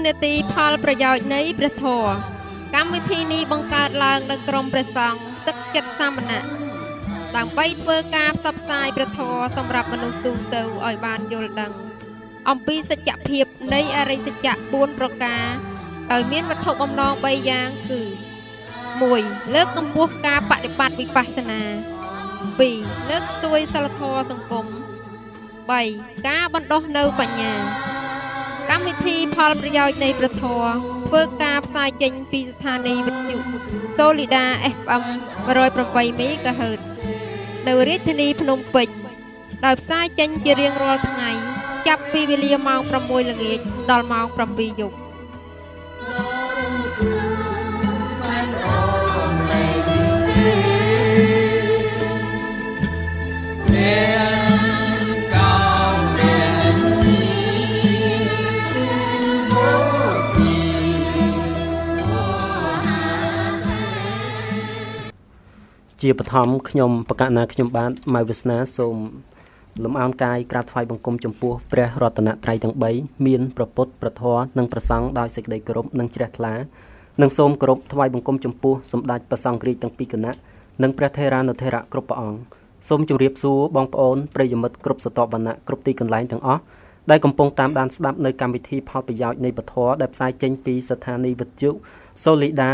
នាទីផលប្រយោជន៍នៃព្រះធម៌កម្មវិធីនេះបង្កើតឡើងដោយក្រុមព្រះសង្ឃទឹកចិត្តសាមណៈដើម្បីធ្វើការផ្សព្វផ្សាយព្រះធម៌សម្រាប់មនុស្សទូទៅឲ្យបានយល់ដឹង អំពីសច្ចភាពនៃអរិយសច្ចៈ4ប្រការដោយមានវត្ថុបំណង3យ៉ាងគឺ1លើកកម្ពស់ការបដិបត្តិវិបស្សនា2លើកស្ទួយសិលធម៌សង្គម3ការបណ្ដុះនៅបញ្ញា កម្មវិធីផលប្រយោជន៍នៃព្រះធម៌ធ្វើការផ្សាយចេញពីស្ថានីយ៍វិទ្យុសូលីដា FM 108 MHz នៅរាជធានីភ្នំពេញដោយផ្សាយចេញជារៀងរាល់ថ្ងៃ ចាប់ពីវេលាម៉ោង6ល្ងាចដល់ម៉ោង7យប់ ជាបឋមខ្ញុំបកណាខ្ញុំបាទម៉ៅវាសនាសូមលំអោនកាយក្រាបថ្វាយបង្គំចំពោះព្រះរតនត្រ័យទាំង3មានព្រះពុទ្ធព្រះធម៌និងព្រះសង្ឃដោយសេចក្តីគោរពនិងជ្រះថ្លានិងសូមគោរពថ្វាយបង្គំចំពោះសម្ដេចព្រះសង្ឃរាជទាំងពីរគណៈនិងព្រះថេរានុថេរៈគ្រប់ព្រះអង្គសូមជម្រាបសួរបងប្អូនប្រិយមិត្តគ្រប់ស្រទាប់វណ្ណៈគ្រប់ទីកន្លែងទាំងអស់ដែលកំពុងតាមដានស្ដាប់នៅកម្មវិធីផលប្រយោជន៍នៃពធដែលផ្សាយចេញពីស្ថានីយ៍វិទ្យុ Solida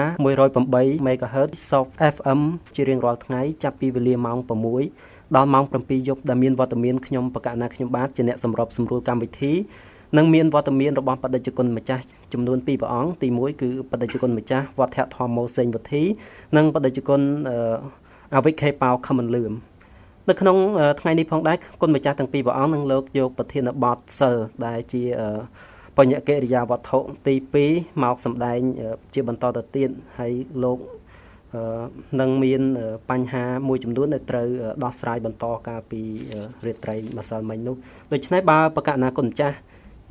108 MHz Soft FM ជារៀងរាល់ថ្ងៃចាប់ពីវេលាម៉ោង6ដល់ម៉ោង7យប់ដែលមានវត្តមានខ្ញុំបកណាខ្ញុំបាទជាអ្នកសម្របសម្រួលកម្មវិធីនិងមានវត្តមានរបស់បដិជគុណម្ចាស់ចំនួន2ព្រះអង្គទី1គឺបដិជគុណម្ចាស់វត្តធម្មោសេងវុធីនិងបដិជគុណអវិខេប៉ោខមនលឿមនៅក្នុងថ្ងៃនេះផងដែរគុណម្ចាស់ទាំងពីរព្រះអង្គនឹងលើកយកប្រធានបទសិលដែលជាបញ្ញកិរិយាវត្ថុទី2មកសម្ដែងជាបន្តទៅទៀតហើយលោកនឹងមានបញ្ហាមួយចំនួនដែលត្រូវដោះស្រាយបន្តកាលពីរាត្រីម្សិលមិញនោះដូច្នេះបើបកណាគុណម្ចាស់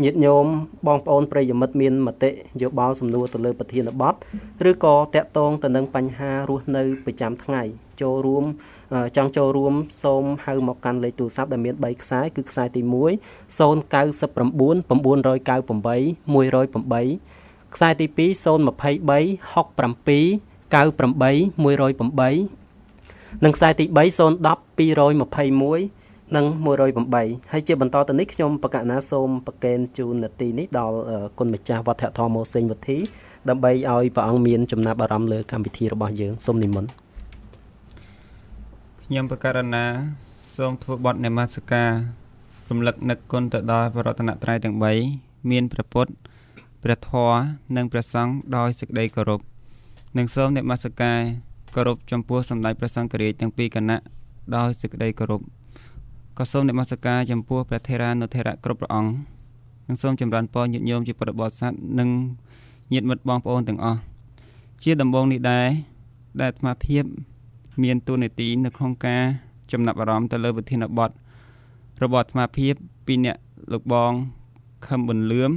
ញាតិញោមបងប្អូនប្រិយមិត្តមានមតិយោបល់សំណួរទៅលើប្រធានបទឬក៏តាក់ទងទៅនឹងបញ្ហារស់នៅប្រចាំថ្ងៃចូលរួមចង់ចូលរួមសូមហៅមកកាន់លេខទូរស័ព្ទដែលមាន3ខ្សែគឺខ្សែទី1 099 998 108ខ្សែទី2 023 67 98 108និងខ្សែទី3 010 221និង108ហើយជាបន្តទៅនេះខ្ញុំបកណាសូមប្រកេនជូននាទីនេះដល់គុណម្ចាស់វត្តធម្មោសេងវុធីដើម្បីឲ្យព្រះអង្គមានចំណាប់អារម្មណ៍លើកម្មវិធីរបស់យើងសូមនិមន្តខ្ញុំបករណាសូមធ្វើបទនមស្ការរំលឹកនឹកគុណទៅដល់ព្រះរតនត្រ័យទាំង3មានព្រះពុទ្ធព្រះធម៌និងព្រះសង្ឃដោយសេចក្តីគោរពនិងសូមនមស្ការគោរពចំពោះសម្ដេចព្រះសង្ឃរាជទាំងពីរគណៈដោយសេចក្តីគោរពក៏សូមនមស្ការចំពោះព្រះថេរានុថេរៈគ្រប់ព្រះអង្គនិងសូមចម្រើនពរញាតិញោមជាពុទ្ធបរិស័ទនិងញាតិមិត្តបងប្អូនទាំងអស់ជាដំបូងនេះដែរដែលអាត្មាភាពមានតួនាទីនៅក្នុងការចំណាប់អារម្មណ៍ទៅលើវិធានបទរបស់អាត្មាភាពពីអ្នកលោកបងខឹមប៊ុនលឿម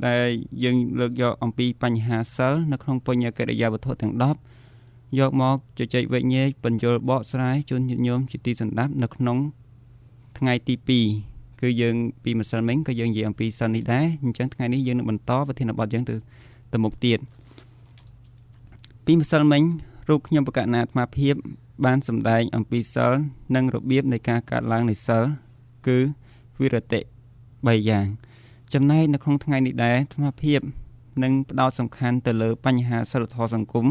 ដែលយើងលើកយកអំពីបញ្ហាសិលនៅក្នុងបញ្ញកិរិយាវត្ថុទាំង10យកមកជជែកវែកញែកបញ្យល់បកស្រាយជូនញាតិញោមជាទីសន្តាប់នៅក្នុងថ្ងៃទី2គឺយើងពីម្សិលមិញក៏យើងនិយាយអំពីសិលនេះដែរអញ្ចឹងថ្ងៃនេះយើងនឹងបន្តប្រធានបទយើងទៅមុខទៀតពីម្សិលមិញរូបខ្ញុំបកណាអាត្មាភាពបានសម្ដែងអំពីសិលនិងរបៀបនៃការកើតឡើងនៃសិលគឺវិរតិ3យ៉ាងចំណែកនៅក្នុងថ្ងៃនេះដែរអាត្មាភាពនឹងផ្ដោតសំខាន់ទៅលើបញ្ហាសិលធម៌សង្គម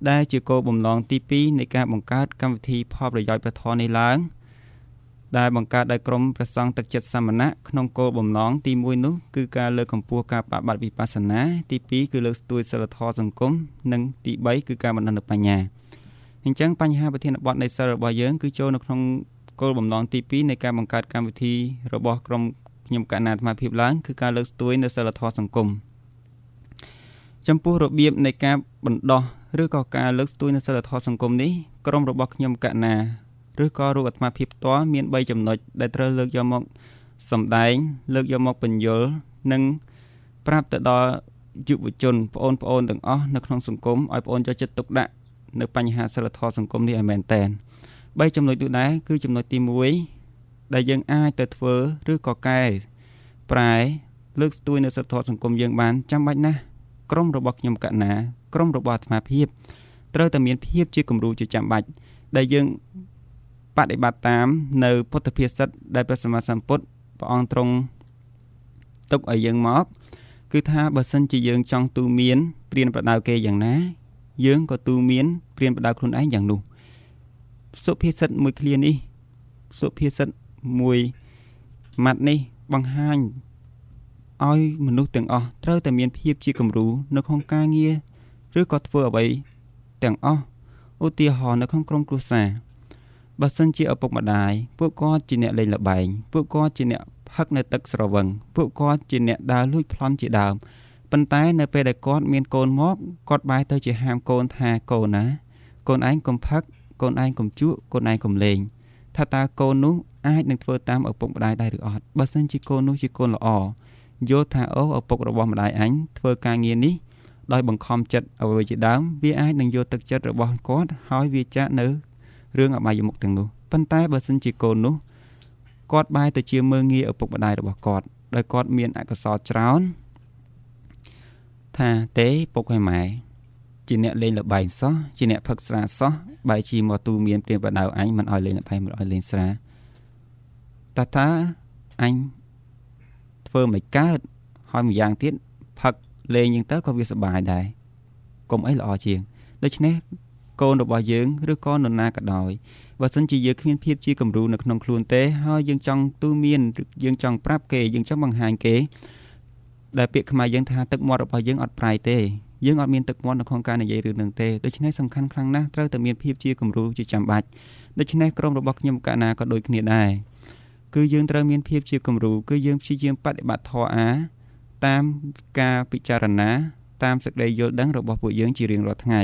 ដែលជាគោលបំណងទី2នៃការបង្កើតកម្មវិធីផលប្រយោជន៍ព្រះធម៌នេះឡើងដែលបង្កើតដោយក្រុមព្រះសង្ឃទឹកចិត្តសាមណៈក្នុងគោលបំណងទី1នោះគឺការលើកកម្ពស់ការបដិបត្តិវិបស្សនាទី2គឺលើកស្ទួយសិលធម៌សង្គមនិងទី3គឺការបណ្ដុះនូវបញ្ញាអញ្ចឹងបញ្ហាប្រធានបទនៃសិលរបស់យើងគឺចូលនៅក្នុងគោលបំណងទី2នៃការបង្កើតកម្មវិធីរបស់ក្រុមខ្ញុំកណាអាត្មាភាពឡើងគឺការលើកស្ទួយនូវសិលធម៌សង្គមចំពោះរបៀបនៃការបណ្ដុះឬក៏ការលើកស្ទួយនូវសិលធម៌សង្គមនេះក្រុមរបស់ខ្ញុំកណាឬក៏រូបអាត្មាភាពផ្ទាល់មាន3ចំណុចដែលត្រូវលើកយកមកសម្ដែងលើកយកមកបញ្យល់និងប្រាប់ទៅដល់យុវជនបងប្អូនទាំងអស់នៅក្នុងសង្គមឲ្យបងយកចិត្តទុកដាក់នៅបញ្ហាសិលធម៌សង្គមនេះឲ្យមែនទែន3ចំណុចនោះដែរគឺចំណុចទី1ដែលយើងអាចទៅធ្វើឬក៏កែប្រែ លើកស្ទួយនៅសទ្ធសង្គមយើងបានចាំបាច់ណាស់ក្រុមរបស់ខ្ញុំកណាក្រុមរបស់អាត្មាភាពត្រូវតែមានភាពជាគំរូជាចាំបាច់ដែលយើងបដិបត្តិតាមនៅពុទ្ធភាសិតដែលព្រះសម្មាសម្ពុទ្ធព្រះអង្គទ្រង់ទុកឲ្យយើងមកគឺថាបើសិនជាយើងចង់ទូមានព្រានប្រដៅគេយ៉ាងណាយើងក៏ទូមានព្រានប្រដៅខ្លួនឯងយ៉ាងនោះសុភាសិតមួយឃ្លានេះសុភាសិតមួយម៉ាត់នេះបង្ហាញឲ្យមនុស្សទាំងអស់ត្រូវតែមានភាពជាគំរូនៅក្នុងការងារឬក៏ធ្វើអ្វីទាំងអស់ឧទាហរណ៍នៅក្នុងក្រុមគ្រួសារបើសិនជាឪពុកម្ដាយពួកគាត់ជាអ្នកលេងល្បែងពួកគាត់ជាអ្នកផឹកនៅទឹកស្រវឹងពួកគាត់ជាអ្នកដើរលួចប្លន់ជាដើមប៉ុន្តែនៅពេលដែលគាត់មានកូនមកគាត់បែរទៅជាហាមកូនថាកូនណាកូនឯងកុំផឹកកូនឯងកុំជក់កូនឯងកុំលេងថាតើកូននោះអាចនឹងធ្វើតាមឪពុកម្ដាយដែរឬអត់បើសិនជាកូននោះជាកូនល្អយល់ថាអូឪពុករបស់ម្ដាយអញធ្វើការងារនេះដោយបង្ខំចិត្តអ្វីជាដើមវាអាចនឹងយកទឹកចិត្តរបស់គាត់ហើយវាចាក់នៅរឿងអបាយមុខទាំងនោះប៉ុន្តែបើសិនជាកូននោះគាត់បែរទៅជាមើលងាយឪពុកម្ដាយរបស់គាត់ដោយគាត់មានអកុសលច្រើនថាទេពុកហើយម៉ែជាអ្នកលេងល្បែងសោះជាអ្នកផឹកស្រាសោះបែរជាមកទូមានព្រានបដៅអញមិនឲ្យលេងល្បែងមិនឲ្យលេងស្រាតាអញធ្វើមិនកើតហើយម្យ៉ាងទៀតផឹកលេងយ៉ាងទៅក៏វាសប្បាយដែរកុំអីល្អជាងដូច្នេះកូនរបស់យើងឬក៏នរណាក៏ដោយបើសិនជាយើងគ្មានភាពជាគំរូនៅក្នុងខ្លួនទេហើយយើងចង់ទូមានយើងចង់ប្រាប់គេយើងចង់បង្ហាញគេដែលពាក្យខ្មែរយើងថាទឹកមាត់របស់យើងអត់ប្រៃទេយើងអត់មានទឹកមាត់នៅក្នុងការនិយាយរឿងនឹងទេដូច្នេះសំខាន់ខ្លាំងណាស់ត្រូវតែមានភាពជាគំរូជាចាំបាច់ដូច្នេះក្រុមរបស់ខ្ញុំកណាក៏ដូចគ្នាដែរគឺយើងត្រូវមានភាពជាគំរូគឺយើងព្យាយាមបដិបត្តិធម៌អាតាមការពិចារណាតាមសេចក្តីយល់ដឹងរបស់ពួកយើងជារៀងរាល់ថ្ងៃ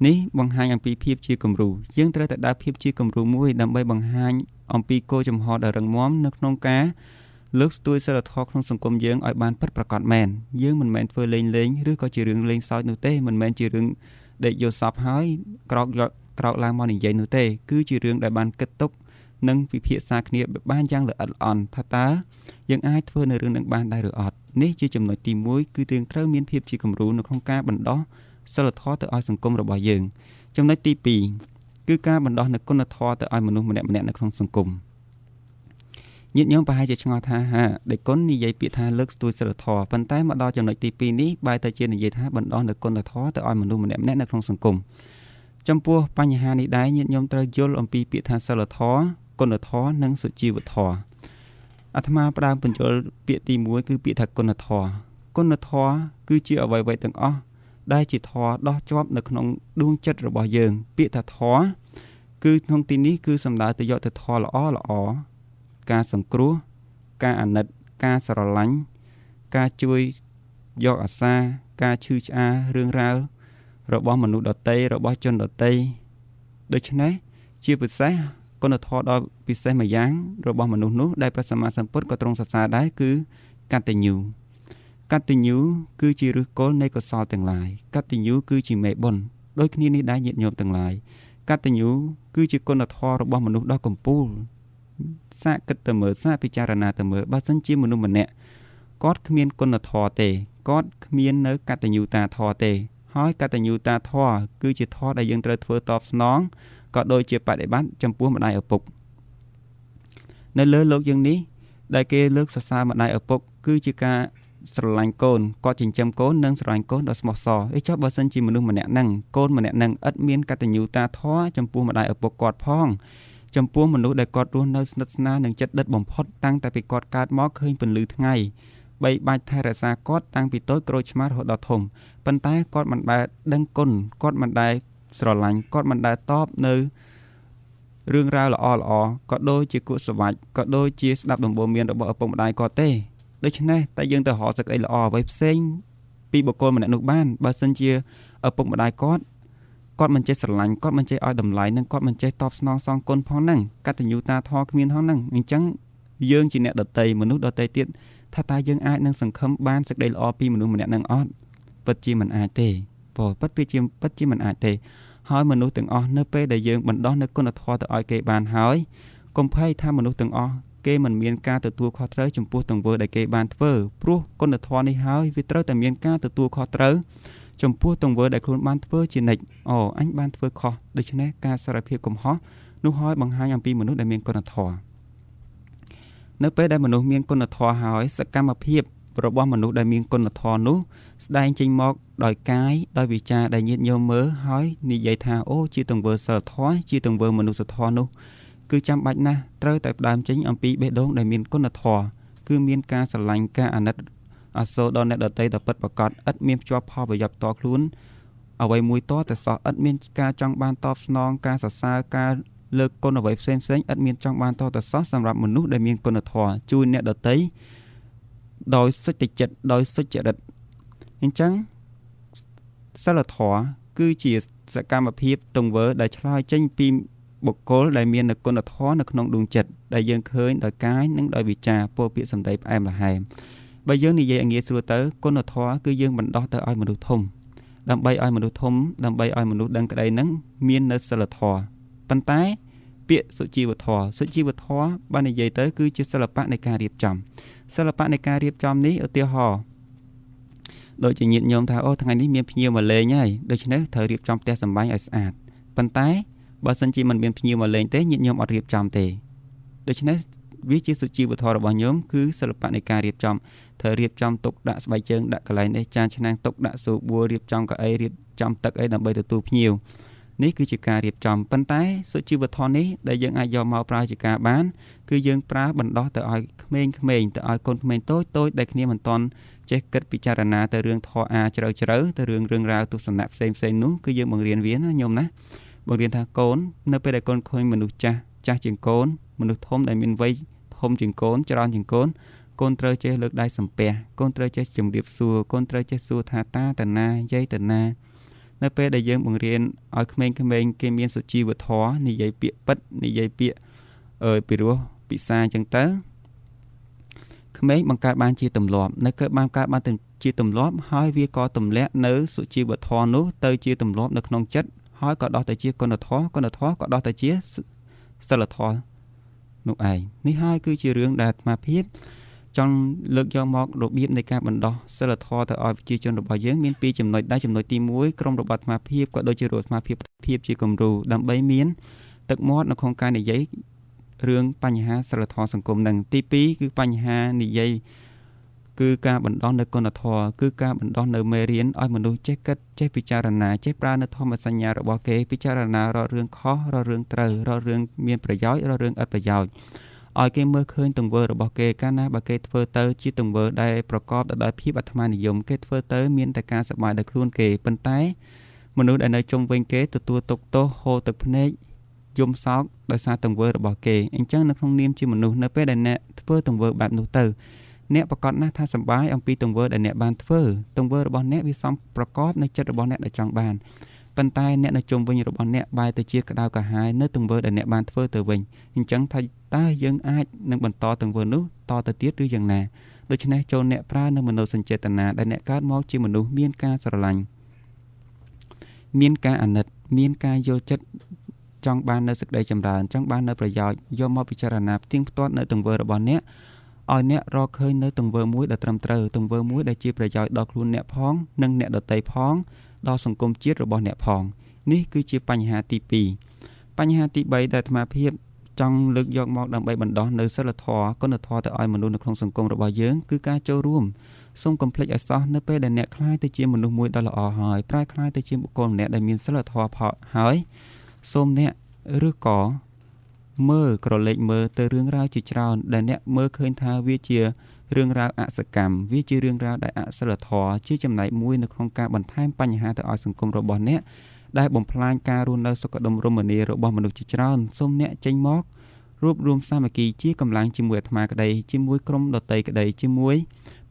នេះបង្ហាញអំពីភាពជាគំរូយើងត្រូវតែដើរភាពជាគំរូមួយដើម្បីបង្ហាញអំពីគោលជំហរដ៏រឹងមាំនៅក្នុងការលើកស្ទួយសីលធម៌ក្នុងសង្គមយើងឲ្យបានពិតប្រាកដមែនយើងមិនមែនធ្វើលេងលេងឬក៏ជារឿងលេងសើចនោះទេមិនមែនជារឿងដេកយល់សពហើយក្រោកឡើងមកនិយាយនោះទេគឺជារឿងដែលបានគិតទុកនិងពិភាក្សាគ្នាបានយ៉ាងល្អិតល្អន់ថាតើយើងអាចធ្វើនៅរឿងនឹងបានដែរឬអត់នេះជាចំណុចទី1គឺយើងត្រូវមានភាពជាគំរូនៅក្នុងការបណ្ដោះសីលធម៌ទៅឲ្យសង្គមរបស់យើងចំណុចទី2គឺការបណ្ដោះនូវគុណធម៌ទៅឲ្យមនុស្សម្នាក់ៗនៅក្នុងសង្គមញាតិញោមប្រហែលជាឆ្ងល់ថាហាដេចគុណនិយាយពាក្យថាលើកស្ទួយសីលធម៌ប៉ុន្តែមកដល់ចំណុចទី2នេះបែរទៅជានិយាយថាបណ្ដោះនូវគុណធម៌ទៅឲ្យមនុស្សម្នាក់ៗនៅក្នុងសង្គមចំពោះបញ្ហានេះដែរញាតិញោមត្រូវយល់អំពីពាក្យថាសីលធម៌គុណធម៌និងសុជីវធម៌អាត្មាផ្ដើមបញ្យល់ពាក្យទី1គឺពាក្យថាគុណធម៌គុណធម៌គឺជាអ្វីៗទាំងអស់ដែលជាធម៌ដោះជាប់នៅក្នុងដួងចិត្តរបស់យើងពាក្យថាធម៌គឺក្នុងទីនេះគឺសំដៅទៅយកទៅធម៌ល្អល្អការសង្គ្រោះការអាណិតការស្រឡាញ់ការជួយយកអាសាការឈឺឆ្អាលរឿងរ៉ាវរបស់មនុស្សដទៃរបស់ជនដទៃដូច្នេះជាពិសេសគុណធម៌ដ៏ពិសេសម្យ៉ាងរបស់មនុស្សនោះដែលព្រះសម្មាសម្ពុទ្ធក៏ទ្រង់សរសើរដែរគឺកតញ្ញូកតញ្ញូគឺជាឫសគល់នៃកុសលទាំងឡាយកតញ្ញូគឺជាមេបុណ្យដូចគ្នានេះដែរញាតិញោមទាំងឡាយកតញ្ញូគឺជាគុណធម៌របស់មនុស្សដ៏កំពូលសាកគិតទៅមើលសាកពិចារណាទៅមើលបើសិនជាមនុស្សម្នាក់គាត់គ្មានគុណធម៌ទេគាត់គ្មាននៅកតញ្ញូតាធម៌ទេហើយកតញ្ញូតាធម៌គឺជាធម៌ដែលយើងត្រូវធ្វើតបស្នងក៏ដូចជាបដិបត្តិចំពោះម្ដាយឪពុកនៅលើលោកយើងនេះដែលគេលើកសរសើរម្ដាយឪពុកគឺជាការស្រឡាញ់កូនគាត់ចិញ្ចឹមកូននិងស្រឡាញ់កូនដ៏ស្មោះសរអីចុះបើសិនជាមនុស្សម្នាក់ហ្នឹងកូនម្នាក់ហ្នឹងឥតមានកតញ្ញូតាធម៌ចំពោះម្ដាយឪពុកគាត់ផងចំពោះមនុស្សដែលគាត់រស់នៅស្និទ្ធស្នាលនិងចិត្តដិតបំផុតតាំងតែពីគាត់កើតមកឃើញពន្លឺថ្ងៃបីបាច់ថែរក្សាគាត់តាំងពីតូចក្រូចឆ្មារហូតដល់ធំប៉ុន្តែគាត់មិនដែលដឹងគុណគាត់មិនដែលស្រឡាញ់គាត់មិនដែលតបនៅរឿងរ៉ាវល្អល្អក៏ដូចជាគុសវត្តក៏ដូចជាស្ដាប់ដំបូន្មានរបស់ឪពុកម្ដាយគាត់ទេដូច្នេះតែយើងទៅរកសេចក្តីល្អអ្វីផ្សេងពីបុគ្គលម្នាក់នោះបានបើសិនជាឪពុកម្ដាយគាត់គាត់មិនចេះស្រឡាញ់គាត់មិនចេះឲ្យតម្លៃនិងគាត់មិនចេះតបស្នងសងគុណផងហ្នឹងកតញ្ញូតាធម៌គ្មានផងហ្នឹងអញ្ចឹងយើងជាអ្នកដតីមនុស្សដតីទៀតថាតើយើងអាចនឹងសង្ឃឹមបានសេចក្តីល្អពីមនុស្សម្នាក់ហ្នឹងអត់ពិតជាមិនអាចទេព្រោះពិតជាមិនអាចទេហើយមនុស្សទាំងអស់នៅពេលដែលយើងបណ្ដោះនៅគុណធម៌ទៅឲ្យគេបានហើយកុំភ័យថាមនុស្សទាំងអស់ គេមិនមានការទទួលខុសត្រូវចំពោះទង្វើដែលគេបានធ្វើព្រោះគុណធម៌នេះហើយវាត្រូវតែមានការទទួលខុសត្រូវចំពោះទង្វើដែលខ្លួនបានធ្វើជានិច្ចអូអញបានធ្វើខុសដូច្នេះការសារភាពកំហុសនោះហើយបង្ហាញអំពីមនុស្សដែលមានគុណធម៌នៅពេលដែលមនុស្សមានគុណធម៌ហើយសកម្មភាពរបស់មនុស្សដែលមានគុណធម៌នោះស្ដែងចេញមកដោយកាយដោយវិចារដែលញាតិញោមមើលហើយនិយាយថាអូជាទង្វើសិលធម៌ជាទង្វើមនុស្សធម៌នោះគឺចាំបាច់ណាស់ត្រូវតែផ្ដើមចេញអំពីបេះដូងដែលមានគុណធម៌គឺមានការស្រឡាញ់ការអាណិតអាសូរដល់អ្នកដទៃដ៏ពិតប្រាកដឥតមានភ្ជាប់ផលប្រយោជន៍ផ្ទាល់ខ្លួនអ្វីមួយតតែសោះឥតមានការចង់បានតបស្នងការសរសើរការលើកគុណអ្វីផ្សេងៗឥតមានចង់បានតតែសោះសម្រាប់មនុស្សដែលមានគុណធម៌ជួយអ្នកដទៃដោយសុចរិតចិត្តដោយសុចរិតអញ្ចឹងសិលធម៌គឺជាសកម្មភាពទង្វើដែលឆ្លើយចេញពីបុគ្គលដែលមានគុណធម៌នៅក្នុងដួងចិត្តដែលយើងឃើញដោយកាយនិងដោយវិចារពោលពាក្យសម្ដីផ្អែមល្ហែមបើយើងនិយាយឲ្យងាយស្រួលទៅគុណធម៌គឺយើងបណ្ដោះទៅឲ្យមនុស្សធំដើម្បីឲ្យមនុស្សធំដើម្បីឲ្យមនុស្សដឹងក្តីនឹងមាននៅសិលធម៌ប៉ុន្តែពាក្យសុជីវធម៌សុជីវធម៌បាននិយាយទៅគឺជាសិល្បៈនៃការរៀបចំសិល្បៈនៃការរៀបចំនេះឧទាហរណ៍ដូចជាញាតិញោមថាអូថ្ងៃនេះមានភ្ញៀវមកលេងហើយដូច្នេះត្រូវរៀបចំផ្ទះសម្បែងឲ្យស្អាតប៉ុន្តែបើសិនជាមិនមានភ្ញៀវមកលេងទេញាតិញោមអត់រៀបចំទេដូច្នេះវាជាសុជីវធម៌របស់ញោមគឺសិល្បៈនៃការរៀបចំត្រូវរៀបចំទុកដាក់ស្បែកជើងដាក់កន្លែងនេះចានឆ្នាំងទុកដាក់ស៊ូបួររៀបចំកៅអីរៀបចំទឹកអីដើម្បីទទួលភ្ញៀវនេះគឺជាការរៀបចំប៉ុន្តែសុជីវធម៌នេះដែលយើងអាចយកមកប្រើជាការបានគឺយើងប្រើបណ្ដោះទៅឲ្យក្មេងៗទៅឲ្យកូនក្មេងតូចៗដែលគ្នាមិនទាន់ចេះគិតពិចារណាទៅរឿងធម៌អាជ្រៅជ្រៅទៅរឿងរ៉ាវទស្សនៈផ្សេងៗនោះគឺយើងបង្រៀនវាណាញោមណាបង្រៀនថាកូននៅពេលដែលកូនឃើញមនុស្សចាស់ចាស់ជាងកូនមនុស្សធំដែលមានវ័យធំជាងកូនច្រើនជាងកូនកូនត្រូវចេះលើកដៃសំពះកូនត្រូវចេះជម្រាបសួរកូនត្រូវចេះសួរថាតាតាណាយាយតាណានៅពេលដែលយើងបង្រៀនឲ្យក្មេងៗគេមានសុជីវធម៌និយាយពាក្យពិតនិយាយពាក្យពិរោះពិសាអញ្ចឹងទៅក្មេងបង្កើតបានជាទម្លាប់នៅកើតបានជាទម្លាប់ហើយវាក៏ទម្លាក់នៅសុជីវធម៌នោះទៅជាទម្លាប់នៅក្នុងចិត្តហើយក៏ដោះទៅជាគុណធម៌គុណធម៌ក៏ដោះទៅជាសិលធម៌នោះឯងនេះហើយគឺជារឿងដែលអាត្មាភាពចង់លើកយកមករបៀបនៃការបណ្ដោះសិលធម៌ទៅឲ្យប្រជាជនរបស់យើងមានពីរចំណុចដែរចំណុចទី1ក្រុមរបស់អាត្មាភាពក៏ដូចជារបស់អាត្មាភាពជាគំរូដើម្បីមានទឹកមាត់នៅក្នុងការនិយាយរឿងបញ្ហាសិលធម៌សង្គមនឹងទី2គឺបញ្ហានិយាយគឺការបណ្ដោះនៅគុណធម៌គឺការបណ្ដោះនៅមេរៀនឲ្យមនុស្សចេះគិតចេះពិចារណាចេះប្រើនៅធម្មសញ្ញារបស់គេពិចារណារាល់រឿងខុសរាល់រឿងត្រូវរាល់រឿងមានប្រយោជន៍រាល់រឿងឥតប្រយោជន៍ឲ្យគេមើលឃើញទង្វើរបស់គេកាលណាបើគេធ្វើទៅជាទង្វើដែលប្រកបដោយភាពអាត្មានិយមគេធ្វើទៅមានតែការសប្បាយដោយខ្លួនគេប៉ុន្តែមនុស្សដែលនៅជុំវិញគេទទួលទុក្ខទោសហូរទឹកភ្នែកយំសោកដោយសារទង្វើរបស់គេអញ្ចឹងនៅក្នុងនាមជាមនុស្សនៅពេលដែលអ្នកធ្វើទង្វើបែបនោះទៅអ្នកប្រកាសណាស់ថាសប្បាយអំពីទង្វើដែលអ្នកបានធ្វើទង្វើរបស់អ្នកវាសមប្រកបនៅចិត្តរបស់អ្នកដែលចង់បានប៉ុន្តែអ្នកនៅជុំវិញរបស់អ្នកបែរទៅជាក្តៅក្រហាយនៅទង្វើដែលអ្នកបានធ្វើទៅវិញអញ្ចឹងថាតើយើងអាចនឹងបន្តទង្វើនោះតទៅទៀតឬយ៉ាងណាដូច្នេះចូលអ្នកប្រើនៅមនោសញ្ចេតនាដែលអ្នកកើតមកជាមនុស្សមានការស្រឡាញ់មានការអាណិតមានការយល់ចិត្តចង់បាននៅសេចក្តីចម្រើនចង់បាននៅប្រយោជន៍យកមកពិចារណាផ្ទៀងផ្ទាត់នៅទង្វើរបស់អ្នកឲ្យអ្នករកឃើញនៅទង្វើមួយដែលត្រឹមត្រូវទង្វើមួយដែលជាប្រយោជន៍ដល់ខ្លួនអ្នកផងនិងអ្នកដទៃផងដល់សង្គមជាតិរបស់អ្នកផងនេះគឺជាបញ្ហាទី2បញ្ហាទី3ដែលអាត្មាភាពចង់លើកយកមកដើម្បីបណ្ដោះនៅសិលធម៌គុណធម៌ទៅឲ្យមនុស្សនៅក្នុងសង្គមរបស់យើងគឺការចូលរួមសូមកុំភ្លេចឲ្យសោះនៅពេលដែលអ្នកក្លាយទៅជាមនុស្សមួយដ៏ល្អហើយប្រែក្លាយទៅជាបុគ្គលម្នាក់ដែលមានសិលធម៌ផលហើយសូមអ្នកឬក៏មើលក្រឡេកមើលទៅរឿងរ៉ាវជាច្រើនដែលអ្នកមើលឃើញថាវាជារឿងរ៉ាវអសកម្មវាជារឿងរ៉ាវដែលអសិលធម៌ជាចំណែកមួយនៅក្នុងការបន្ថែមបញ្ហាទៅឲ្យសង្គមរបស់អ្នកដែលបំផ្លាញការរស់នៅសុខដុមរមនារបស់មនុស្សជាច្រើនសូមអ្នកចេញមករួបរួមសាមគ្គីជាកម្លាំងជាមួយអាត្មាក្តីជាមួយក្រុមដទៃក្តីជាមួយ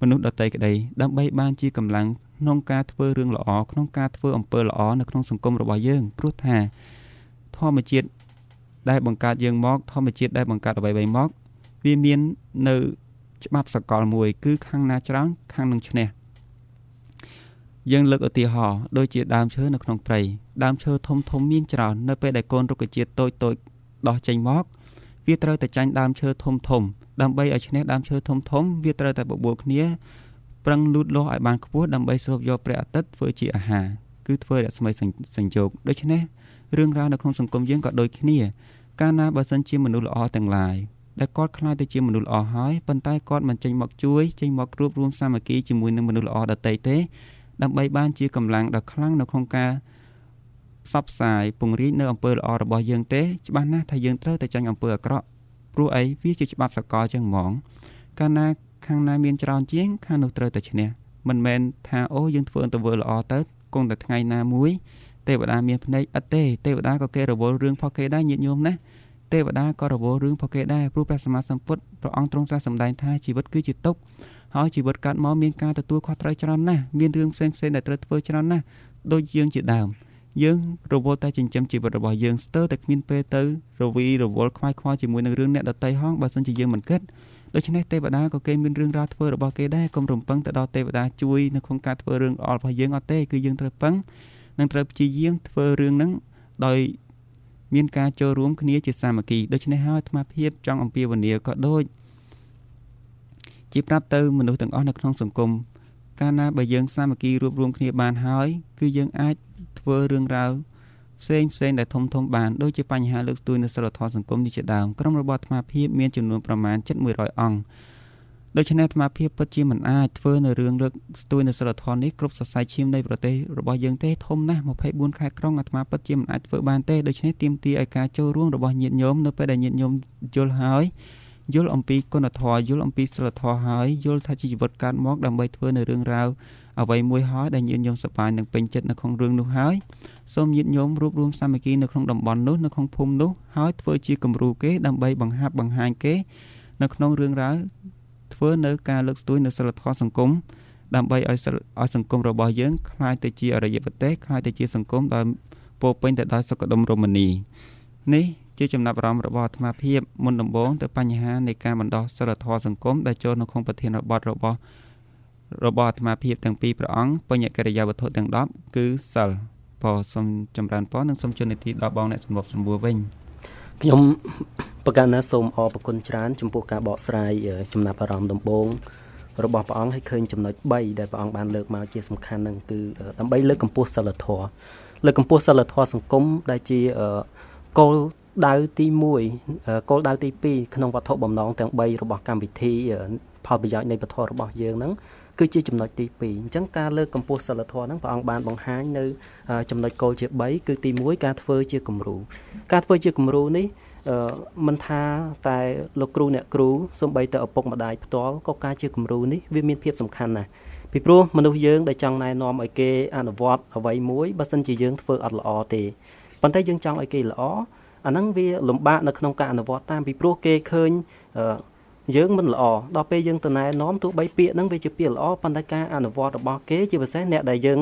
មនុស្សដទៃក្តីដើម្បីបានជាកម្លាំងក្នុងការធ្វើរឿងល្អក្នុងការធ្វើអំពើល្អនៅក្នុងសង្គមរបស់យើងព្រោះថាធម្មជាតិដែលបង្កើតយើងមកធម្មជាតិដែលបង្កើតអ្វីៗមកវាមាននៅច្បាប់សកលមួយគឺខាងណាច្រើនខាងនឹងឈ្នះយើងលើកឧទាហរណ៍ដូចជាដើមឈើនៅក្នុងព្រៃដើមឈើធំធំមានច្រើននៅពេលដែលកូនរុក្ខជាតិតូចតូចដោះចេញមក វាត្រូវតែចាញ់ដើមឈើធំធំដើម្បីឲ្យឈ្នះដើមឈើធំធំវាត្រូវតែបបួលគ្នាប្រឹងលូតលាស់ឲ្យបានខ្ពស់ដើម្បីស្រូបយកព្រះអាទិត្យធ្វើជាអាហារគឺធ្វើរស្មីសញ្ជោគដូច្នេះរឿងរ៉ាវនៅក្នុងសង្គមយើងក៏ដូចគ្នាកាលណាបើសិនជាមនុស្សល្អទាំងឡាយដែលគាត់ក្លាយទៅជាមនុស្សល្អហើយប៉ុន្តែគាត់មិនចេញមកជួយចេញមករួបរួមសាមគ្គីជាមួយនឹងមនុស្សល្អដទៃទេដើម្បីបានជាកម្លាំងដ៏ខ្លាំងនៅក្នុងការផ្សព្វផ្សាយពង្រីកនៅអំពើល្អរបស់យើងទេច្បាស់ណាស់ថាយើងត្រូវតែចាញ់អំពើអាក្រក់ព្រោះអីវាជាច្បាប់សកលចឹងហ្មងកាលណាខាងណាមានច្រើនជាងខាងនោះត្រូវតែឈ្នះមិនមែនថាអូយើងធ្វើទង្វើល្អទៅគង់តែថ្ងៃណាមួយទេវតាមានភ្នែកអត់ទេទេវតាក៏គេរវល់រឿងផុសគេដែរញាតិញោមណាទេវតាក៏រវល់រឿងផុសគេដែរព្រោះព្រះសម្មាសម្ពុទ្ធព្រះអង្គទ្រង់ត្រាស់សម្ដែងថាជីវិតគឺជាទុក្ខហើយជីវិតកើតមកមានការទទួលខុសត្រូវច្រើនណាស់មានរឿងផ្សេងៗដែលត្រូវធ្វើច្រើនណាស់ដូចយើងជាដើមយើងរវល់តែចិញ្ចឹមជីវិតរបស់យើងស្ទើរតែគ្មានពេលទៅរវីរវល់ខ្វាយខ្វល់ជាមួយនឹងរឿងអ្នកដទៃហងបើសិនជាយើងមិនគិតដូច្នេះទេវតាក៏គេមានរឿងរ៉ាវធ្វើរបស់គេដែរកុំរំពឹងទៅដល់ទេវតាជួយនៅក្នុងការធ្វើរឿងល្អរបស់យើងអត់ទេគឺយើងត្រូវពឹងនិងត្រូវព្យាយាមធ្វើរឿងហ្នឹងដោយមានការចូលរួមគ្នាជាសាមគ្គីដូច្នេះហើយអាត្មាភាពចង់អំពាវនាវក៏ដូចជាប្រាប់ទៅមនុស្សទាំងអស់នៅក្នុងសង្គមកាលណាបើយើងសាមគ្គីរួបរួមគ្នាបានហើយគឺយើងអាចធ្វើរឿងរ៉ាវផ្សេងផ្សេងដែលធំធំបានដូចជាបញ្ហាលើកស្ទួយនៅសិលធម៌សង្គមនេះជាដើមក្រុមរបស់អាត្មាភាពមានចំនួនប្រមាណជិត100អង្គដូច្នេះអាត្មាភាពពិតជាមិនអាចធ្វើនៅរឿងលើកស្ទួយនៅសិលធម៌នេះគ្រប់សរសៃឈាមនៃប្រទេសរបស់យើងទេធំណាស់24ខេត្តក្រុងអាត្មាពិតជាមិនអាចធ្វើបានទេដូច្នេះទាមទារឲ្យការចូលរួមរបស់ញាតិញោមនៅពេលដែលញាតិញោមយល់ហើយយល់អំពីគុណធម៌យល់អំពីសិលធម៌ហើយយល់ថាជីវិតកើតមកដើម្បីធ្វើនៅរឿងរ៉ាវអ្វីមួយហើយដែលញាតិញោមសប្បាយនិងពេញចិត្តនៅក្នុងរឿងនោះហើយសូមញាតិញោមរួបរួមសាមគ្គីនៅក្នុងតំបន់នោះនៅក្នុងភូមិនោះហើយធ្វើជាគំរូគេដើម្បីបង្ហាប់បង្ហាញគេនៅក្នុងរឿងរ៉ាវធ្វើនៅការលើកស្ទួយនៅសិលធម៌សង្គមដើម្បីឲ្យសង្គមរបស់យើងក្លាយទៅជាអរិយប្រទេសក្លាយទៅជាសង្គមដែលពោពេញទៅដោយសុខដុមរមនានេះជាចំណាប់អារម្មណ៍របស់អាត្មាភាពមុនដំបូងទៅបញ្ហានៃការបណ្ដោះសិលធម៌សង្គមដែលចូលនៅក្នុងប្រធានបទរបស់អាត្មាភាពទាំងពីរព្រះអង្គបញ្ញកិរិយាវត្ថុទាំង10គឺសិលពរសូមចម្រើនពរនិងសូមជូននីតិដល់បងអ្នកសម្របសម្រួលវិញខ្ញុំប្រកាសណាសូមអរគុណច្រើនចំពោះការបកស្រាយចំណាប់អារម្មណ៍ដំបូងរបស់ព្រះអង្គឲ្យឃើញចំណុច3ដែលព្រះអង្គបានលើកមកជាសំខាន់នឹងគឺដើម្បីលើកកម្ពស់សិលធម៌លើកកម្ពស់សិលធម៌សង្គមដែលជាគោលដៅទី1គោលដៅទី2ក្នុងវត្ថុបំណងទាំង3របស់កម្មវិធីផលប្រយោជន៍នៃពធរបស់យើងហ្នឹងគឺជាចំណុចទី2អញ្ចឹងការលើកកម្ពស់សិលធម៌ហ្នឹងព្រះអង្គបានបង្ហាញនៅចំណុចគោលជា3គឺទី1ការធ្វើជាគំរូការធ្វើជាគំរូនេះមិនថាតែលោកគ្រូអ្នកគ្រូសូម្បីតែឪពុកម្ដាយផ្ទាល់ក៏ការជាគំរូនេះវាមានភាពសំខាន់ណាស់ពីព្រោះមនុស្សយើងដែលចង់ណែនាំឲ្យគេអនុវត្តអ្វីមួយបើសិនជាយើងធ្វើអត់ល្អទេប៉ុន្តែយើងចង់ឲ្យគេល្អអាហ្នឹងវាលំបាកនៅក្នុងការអនុវត្តតាមពីព្រោះគេឃើញយើងមិនល្អដល់ពេលយើងទៅណែនាំទោះបីពាក្យហ្នឹងវាជាពាក្យល្អប៉ុន្តែការអនុវត្តរបស់គេជាពិសេសអ្នកដែលយើង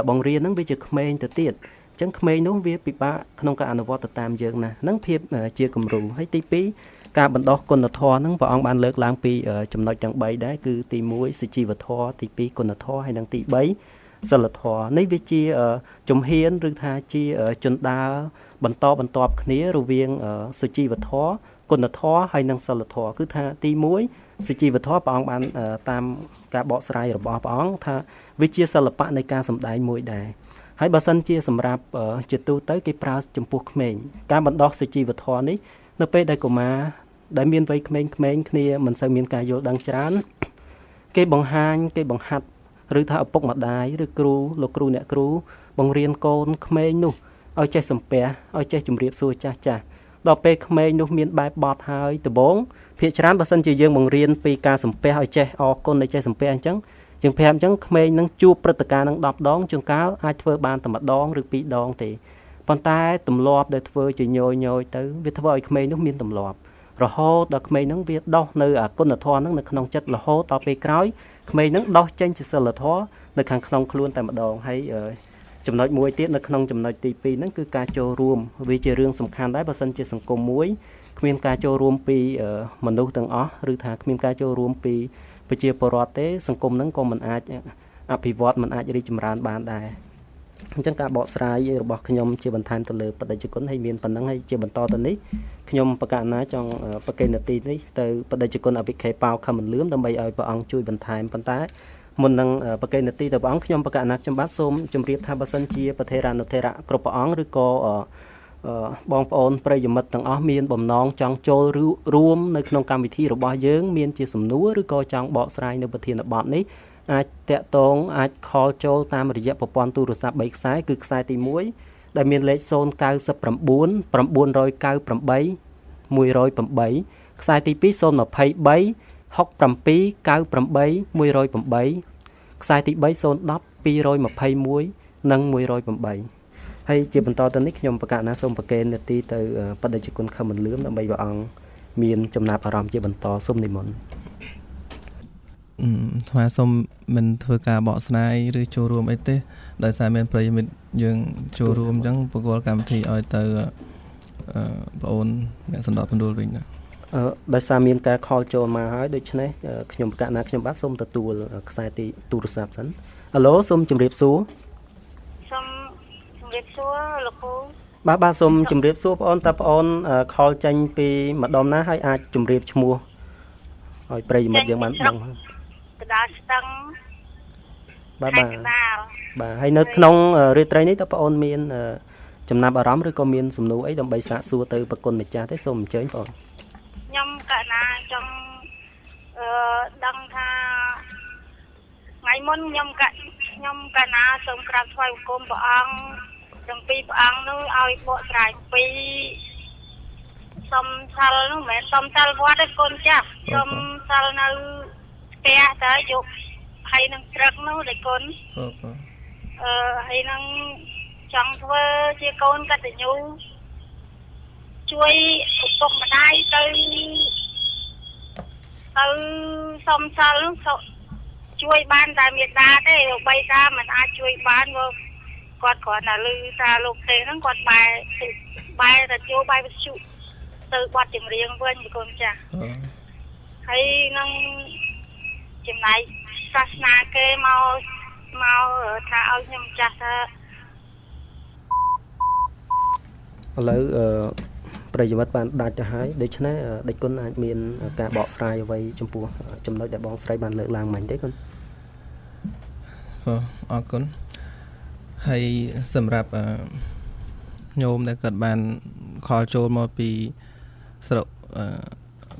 បង្រៀនហ្នឹងវាជាក្មេងទៅទៀតអញ្ចឹងក្មេងនោះវាពិបាកក្នុងការអនុវត្តទៅតាមយើងណាស់ហ្នឹងភាពជាគំរូហើយទី2ការបណ្ដោះគុណធម៌ហ្នឹងព្រះអង្គបានលើកឡើងពីចំណុចទាំង3ដែរគឺទី1សុជីវធម៌ទី2គុណធម៌ហើយនិងទី3សិលធម៌នេះវាជាជំហានឬថាជាជនដើរបន្តបន្ទាប់គ្នារវាងសុជីវធម៌គុណធម៌ហើយនិងសិលធម៌គឺថាទី1សុជីវធម៌ព្រះអង្គបានតាមការបកស្រាយរបស់ព្រះអង្គថាវាជាសិល្បៈនៃការសម្ដែងមួយដែរហើយបើសិនជាសម្រាប់ជាទូទៅគេប្រើចំពោះក្មេងការបណ្ដោះសុជីវធម៌នេះនៅពេលដែលកុមារដែលមានវ័យក្មេងៗគ្នាមិនសូវមានការយល់ដឹងច្រើនគេបង្ហាញគេបង្ហាត់ឬថាឪពុកម្ដាយឬគ្រូលោកគ្រូអ្នកគ្រូបង្រៀនកូនក្មេងនោះឲ្យចេះសំពះឲ្យចេះជម្រាបសួរចាស់ចាស់ដល់ពេលក្មេងនោះមានបែបបត់ហើយដំបូងភាគច្រើនបើសិនជាយើងបង្រៀនពីការសំពះឲ្យចេះអរគុណឲ្យចេះសំពះអញ្ចឹងយើងប្រាប់អញ្ចឹងក្មេងនឹងជួបព្រឹត្តិការណ៍នឹង10ដងជួនកាលអាចធ្វើបានតែម្ដងឬ2ដងទេប៉ុន្តែទម្លាប់ដែលធ្វើជាញយៗទៅវាធ្វើឲ្យក្មេងនោះមានទម្លាប់រហូតដល់ក្មេងនឹងវាដោះនៅអាគុណធម៌នឹងនៅក្នុងចិត្តរហូតដល់ពេលក្រោយក្មេងនឹងដោះចេញជាសិលធម៌នៅខាងក្នុងខ្លួនតែម្ដងហើយចំណុចមួយទៀតនៅក្នុងចំណុចទី2ហ្នឹងគឺការចូលរួមវាជារឿងសំខាន់ដែរបើសិនជាសង្គមមួយគ្មានការចូលរួមពីមនុស្សទាំងអស់ឬថាគ្មានការចូលរួមពីប្រជាពលរដ្ឋទេសង្គមហ្នឹងក៏មិនអាចអភិវឌ្ឍមិនអាចរីកចម្រើនបានដែរ អញ្ចឹងការបកស្រាយរបស់ខ្ញុំជាបន្ថែមទៅលើបដិជគុណហើយមានប៉ុណ្ណឹងហើយជាបន្តទៅនេះខ្ញុំបកណាចង់ប្រកេននាទីនេះទៅបដិជគុណអវិខេប៉ោខមលឿមដើម្បីឲ្យព្រះអង្គជួយបន្ថែមប៉ុន្តែមុននឹងប្រកេននាទីទៅព្រះអង្គខ្ញុំបកណាខ្ញុំបាទសូមជម្រាបថាបើសិនជាប្រធេរានុធេរៈគ្រប់ព្រះអង្គឬក៏បងប្អូនប្រិយមិត្តទាំងអស់មានបំណងចង់ចូលរួមនៅក្នុងកម្មវិធីរបស់យើងមានជាសំណួរឬក៏ចង់បកស្រាយនៅប្រធានបទនេះអាចតាក់ទងអាចខលចូលតាមរយៈប្រព័ន្ធទូរស័ព្ទ3ខ្សែគឺខ្សែទី1ដែលមានលេខ099 998 108ខ្សែទី2 023 67 98 108ខ្សែទី3 010 221និង108ហើយជាបន្តទៅនេះខ្ញុំប្រកាសណាសូមប្រកេននាទីទៅបដិជគុណខមលឿមដើម្បីព្រះអង្គមានចំណាប់អារម្មណ៍ជាបន្តសូមនិមន្តអាត្មាសូមមិនធ្វើការបកស្រាយឬចូលរួមអីទេដោយសារមានប្រិយមិត្តយើងចូលរួមអញ្ចឹងប្រគល់កម្មវិធីឲ្យទៅបងអូនអ្នកសម្របសម្រួលវិញណាដោយសារមានការខលចូលមកហើយដូច្នេះខ្ញុំប្រកាសណាខ្ញុំបាទសូមទទួលខ្សែទីទូរស័ព្ទសិនអាឡូសូមជម្រាបសួរសូមជម្រាបសួរលោកគ្រូបាទបាទសូមជម្រាបសួរបងអូនតើបងអូនខលចេញពីម្ដុំណាហើយអាចជម្រាបឈ្មោះឲ្យប្រិយមិត្តយើងបានដឹងកដាលស្ទឹងបាទបាទបាទហើយនៅក្នុងរាត្រីនេះតើបងអូនមានចំណាប់អារម្មណ៍ឬក៏មានសំណួរអីដើម្បីសាកសួរទៅប្រគុណម្ចាស់ទេសូមអញ្ជើញបងខ្ញុំកណាចង់ដឹងថាថ្ងៃមុនខ្ញុំកណាសូមក្រាបថ្វាយបង្គំព្រះអង្គទាំងពីរព្រះអង្គនោះឲ្យបកស្រាយពីសុំសិលនោះមិនមែនសុំសិលវត្តទេកូនចាស់សុំសិលនៅផ្ទះតើយកហើយនឹងព្រឹកនោះដែលគុណហើយនឹងចង់ធ្វើជាកូនកតញ្ញូជួយឪពុកម្ដាយទៅសុំសិលនោះជួយបានតែមេដាទេបីតាមិនអាចជួយបានព្រោះគាត់គ្រាន់តែឮថាលោកទេហ្នឹងគាត់បែរតែចូលបែរវិទ្យុទៅបាត់ចម្រៀងវិញប្រគុណចាស់ហើយនឹងចំណែកសាសនាគេមកថាឲ្យខ្ញុំចាស់ថាឥឡូវប្រិយមិត្តបានដាច់ទៅហើយដូច្នេះដេចគុណអាចមានការបកស្រាយអ្វីចំពោះចំណុចដែលបងស្រីបានលើកឡើងមិញទេគុណអរគុណហើយសម្រាប់ញោមដែលគាត់បានខលចូលមកពីស្រុក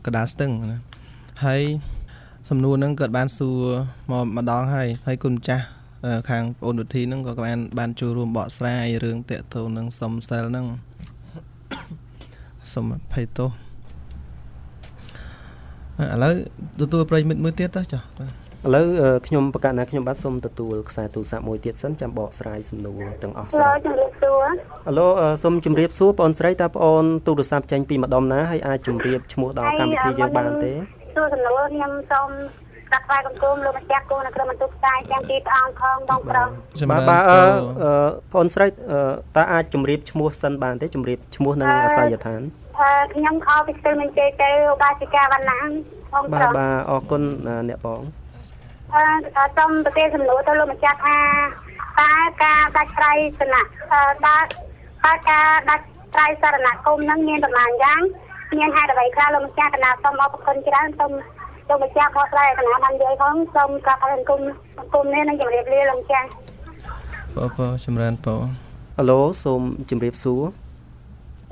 កដាលស្ទឹងណាហើយសំណួរហ្នឹងគាត់បានសួរមកម្ដងហើយហើយគុណម្ចាស់ខាងបងអូនវិធីហ្នឹងក៏បានចូលរួមបកស្រាយរឿងតាក់ទងនឹងសុំសិលហ្នឹងសូមអភ័យទោសឥឡូវទទួលប្រិយមិត្តមួយទៀតទៅចុះបាទឥឡូវខ្ញុំប្រកាសណាខ្ញុំបាទសូមទទួលខ្សែទូរស័ព្ទមួយទៀតសិនចាំបកស្រាយសំណួរទាំងអស់សិនជម្រាបសួរអាឡូសូមជម្រាបសួរបងអូនស្រីតើបងអូនទូរស័ព្ទចេញពីម្ដុំណាហើយអាចជម្រាបឈ្មោះដល់កម្មវិធីយើងបានទេសួរសំណួរខ្ញុំសូមកាត់ថ្វាយបង្គំលោកម្ចាស់គូនៅក្រុមបន្ទប់ផ្សាយទាំងពីរព្រះអង្គផងបងប្រុសបាទបាទបងអូនស្រីតើអាចជម្រាបឈ្មោះសិនបានទេជម្រាបឈ្មោះនិងអាសយដ្ឋានខ្ញុំខលពីស្ទឹងមានជ័យទៅឧបាសិកាវណ្ណាបងប្រុសបាទបាទអរគុណអ្នកបងសូមប្រទានសំណួរទៅលោកម្ចាស់ថាតើការដាច់ត្រៃសនៈតើការដាច់ត្រៃសរណគមនឹងមានប្រមាណយ៉ាងមានហេតុអ្វីខ្លះលោកម្ចាស់កណាសូមអរគុណច្រើនសូមលោកម្ចាស់បកស្រាយកណាបាននិយាយផងសូមក្រាបថ្វាយបង្គំនេះនឹងជម្រាបលាលោកម្ចាស់បងចម្រើនពរអាឡូសូមជម្រាបសួរ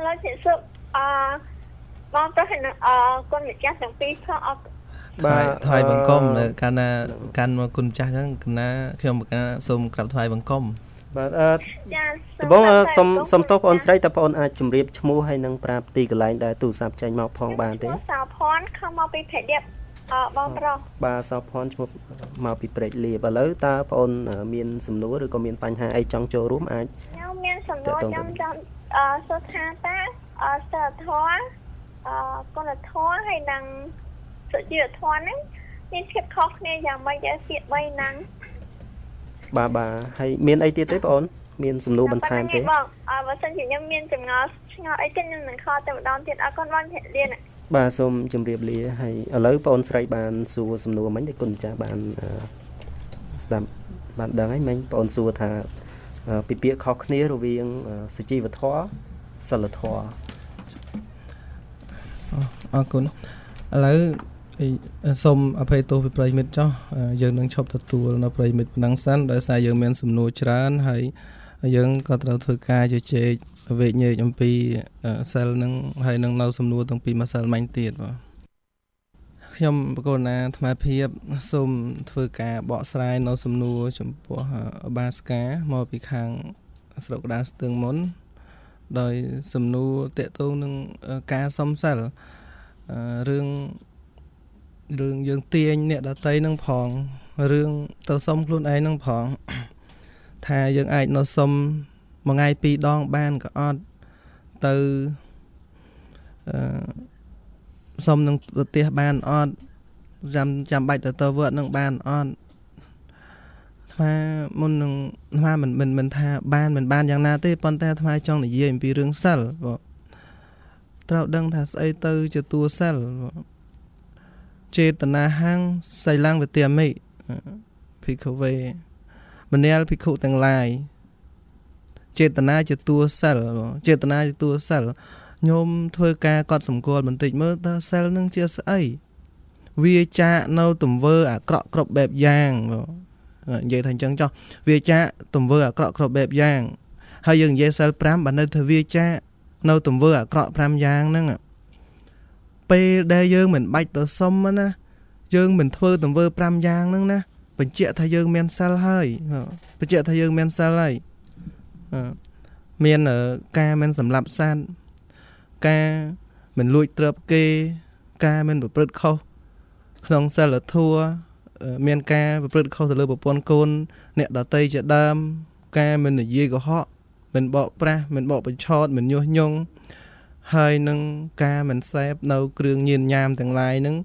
ឡូជម្រាបសួរបងប្រុសនិងគុណម្ចាស់ទាំងពីរផងអរបាទថ្វាយបង្គំនៅកាលណាកាន់មកគុណម្ចាស់ហ្នឹងកណាខ្ញុំកណាសូមក្រាបថ្វាយបង្គំបាទដំបូងសូមទោសបងអូនស្រីតើបងអូនអាចជម្រាបឈ្មោះហើយនឹងប្រាប់ទីកន្លែងដែលទូរស័ព្ទចេញមកផងបានទេសោភ័ណ្ឌខំមកពីព្រែកលៀបបងប្រុសបាទសោភ័ណ្ឌឈ្មោះមកពីព្រែកលៀបឥឡូវតើបងអូនមានសំណួរឬក៏មានបញ្ហាអីចង់ចូលរួមអាចខ្ញុំមានសំណួរខ្ញុំចង់សួរថាតើសិលធម៌គុណធម៌ហើយនឹងសុជីវធម៌ហ្នឹងមានភាពខុសគ្នាយ៉ាងម៉េចដែរពាក្យ3ហ្នឹងបាទបាទហើយមានអីទៀតទេបងអូនមានសំណួរបន្ថែមទេបងបើសិនជាខ្ញុំមានចម្ងល់ឆ្ងល់អីទេខ្ញុំនឹងខលតែម្ដងទៀតអរគុណបងជម្រាបលាបាទសូមជម្រាបលាហើយឥឡូវបងអូនស្រីបានសួរសំណួរមិញដែលគុណម្ចាស់បានស្ដាប់បានដឹងហើយមិញបងអូនសួរថា ពីពាក្យខុសគ្នារវាងសុជីវធម៌សិលធម៌ អរគុណឥឡូវសូមអភ័យទោសពីប្រិយមិត្តចុះយើងនឹងឈប់ទទួលនៅប្រិយមិត្តប៉ុណ្ណឹងសិនដោយសារយើងមានសំណួរច្រើនហើយយើងក៏ត្រូវធ្វើការជជែកវែកញែកអំពីសិលនឹងហើយនឹងនៅសំណួរទាំងពីរម្សិលមិញទៀតបាទខ្ញុំបកុណាអាត្មាភាពសូមធ្វើការបកស្រាយនៅសំណួរចំពោះឧបាសិកាមកពីខាងស្រុកកណ្ដាលស្ទឹងមុនដោយសំណួរទាក់ទងនឹងការសុំសិលរឿងយើងទាញអ្នកដតីនឹងផងរឿងទៅសុំខ្លួនឯងនឹងផងថាយើងអាចនៅសុំមួយថ្ងៃពីរដងបានក៏អត់ទៅអឺសុំនឹងប្រទេសបានអត់ចាំបាច់ទៅវត្តនឹងបានអត់អាត្មាមុននឹងអាត្មាមិនថាបានមិនបានយ៉ាងណាទេប៉ុន្តែអាត្មាចង់និយាយអំពីរឿងសិលបងត្រូវដឹងថាស្អីទៅជាតួសិលចេតនាហੰសីលੰវិទ្យាមិភិក្ខវេមនាលភិក្ខុទាំងឡាយចេតនាជាតួសិលចេតនាជាតួសិលញោមធ្វើការកត់សម្គាល់បន្តិចមើលតើសិលនឹងជាស្អីវាចាកនៅទង្វើអាក្រក់គ្រប់បែបយ៉ាងនិយាយថាអញ្ចឹងចុះវាចាកទង្វើអាក្រក់គ្រប់បែបយ៉ាងហើយយើងនិយាយសិល5បើនៅថាវាចាកនៅទង្វើអាក្រក់5យ៉ាងហ្នឹងពេលដែលយើងមិនបាច់ទៅសុំណាយើងមិនធ្វើទង្វើ5យ៉ាងហ្នឹងណាបញ្ជាក់ថាយើងមានសិលហើយបញ្ជាក់ថាយើងមានសិលហើយមានការមិនសម្លាប់សត្វការមិនលួចទ្រព្យគេការមិនប្រព្រឹត្តខុសក្នុងសិលធម៌មានការប្រព្រឹត្តខុសទៅលើប្រពន្ធកូនអ្នកដទៃជាដើមការមិននិយាយកុហកមិនបកប្រាស់មិនបកបញ្ឆោតមិនញុះញង់ហើយនឹងការមិនសេពនៅគ្រឿងញៀនញ៉ាមទាំងឡាយនឹង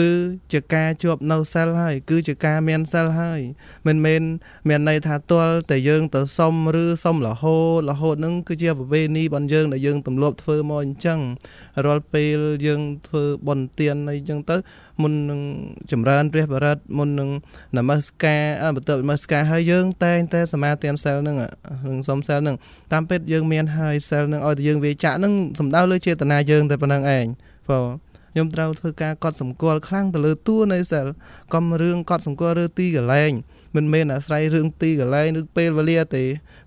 គឺជាការជាប់នៅសិលហើយគឺជាការមានសិលហើយមិនមែនមានន័យថាទាល់តែយើងទៅសុំឬសុំរហូតនឹងគឺជាប្រពៃណីរបស់យើងដែលយើងទម្លាប់ធ្វើមកអញ្ចឹងរាល់ពេលយើងធ្វើបុណ្យទានអីចឹងទៅមុននឹងចម្រើនព្រះបរិត្តមុននឹងនមស្ការបន្ទាប់នមស្ការហើយយើងតែងតែសមាទានសិលនឹងនឹងសុំសិលនឹងតាមពិតយើងមានហើយសិលនឹងឲ្យតែយើងវាចាក់នឹងសំដៅលើចេតនាយើងតែប៉ុណ្្នឹងឯងបងខ្ញុំត្រូវធ្វើការកត់សម្គាល់ខ្លាំងទៅលើតួនៃសិលកុំរឿងកត់សម្គាល់រឿងទីកន្លែងមិនមែនអាស្រ័យរឿងទីកន្លែងឬពេលវេលាទេ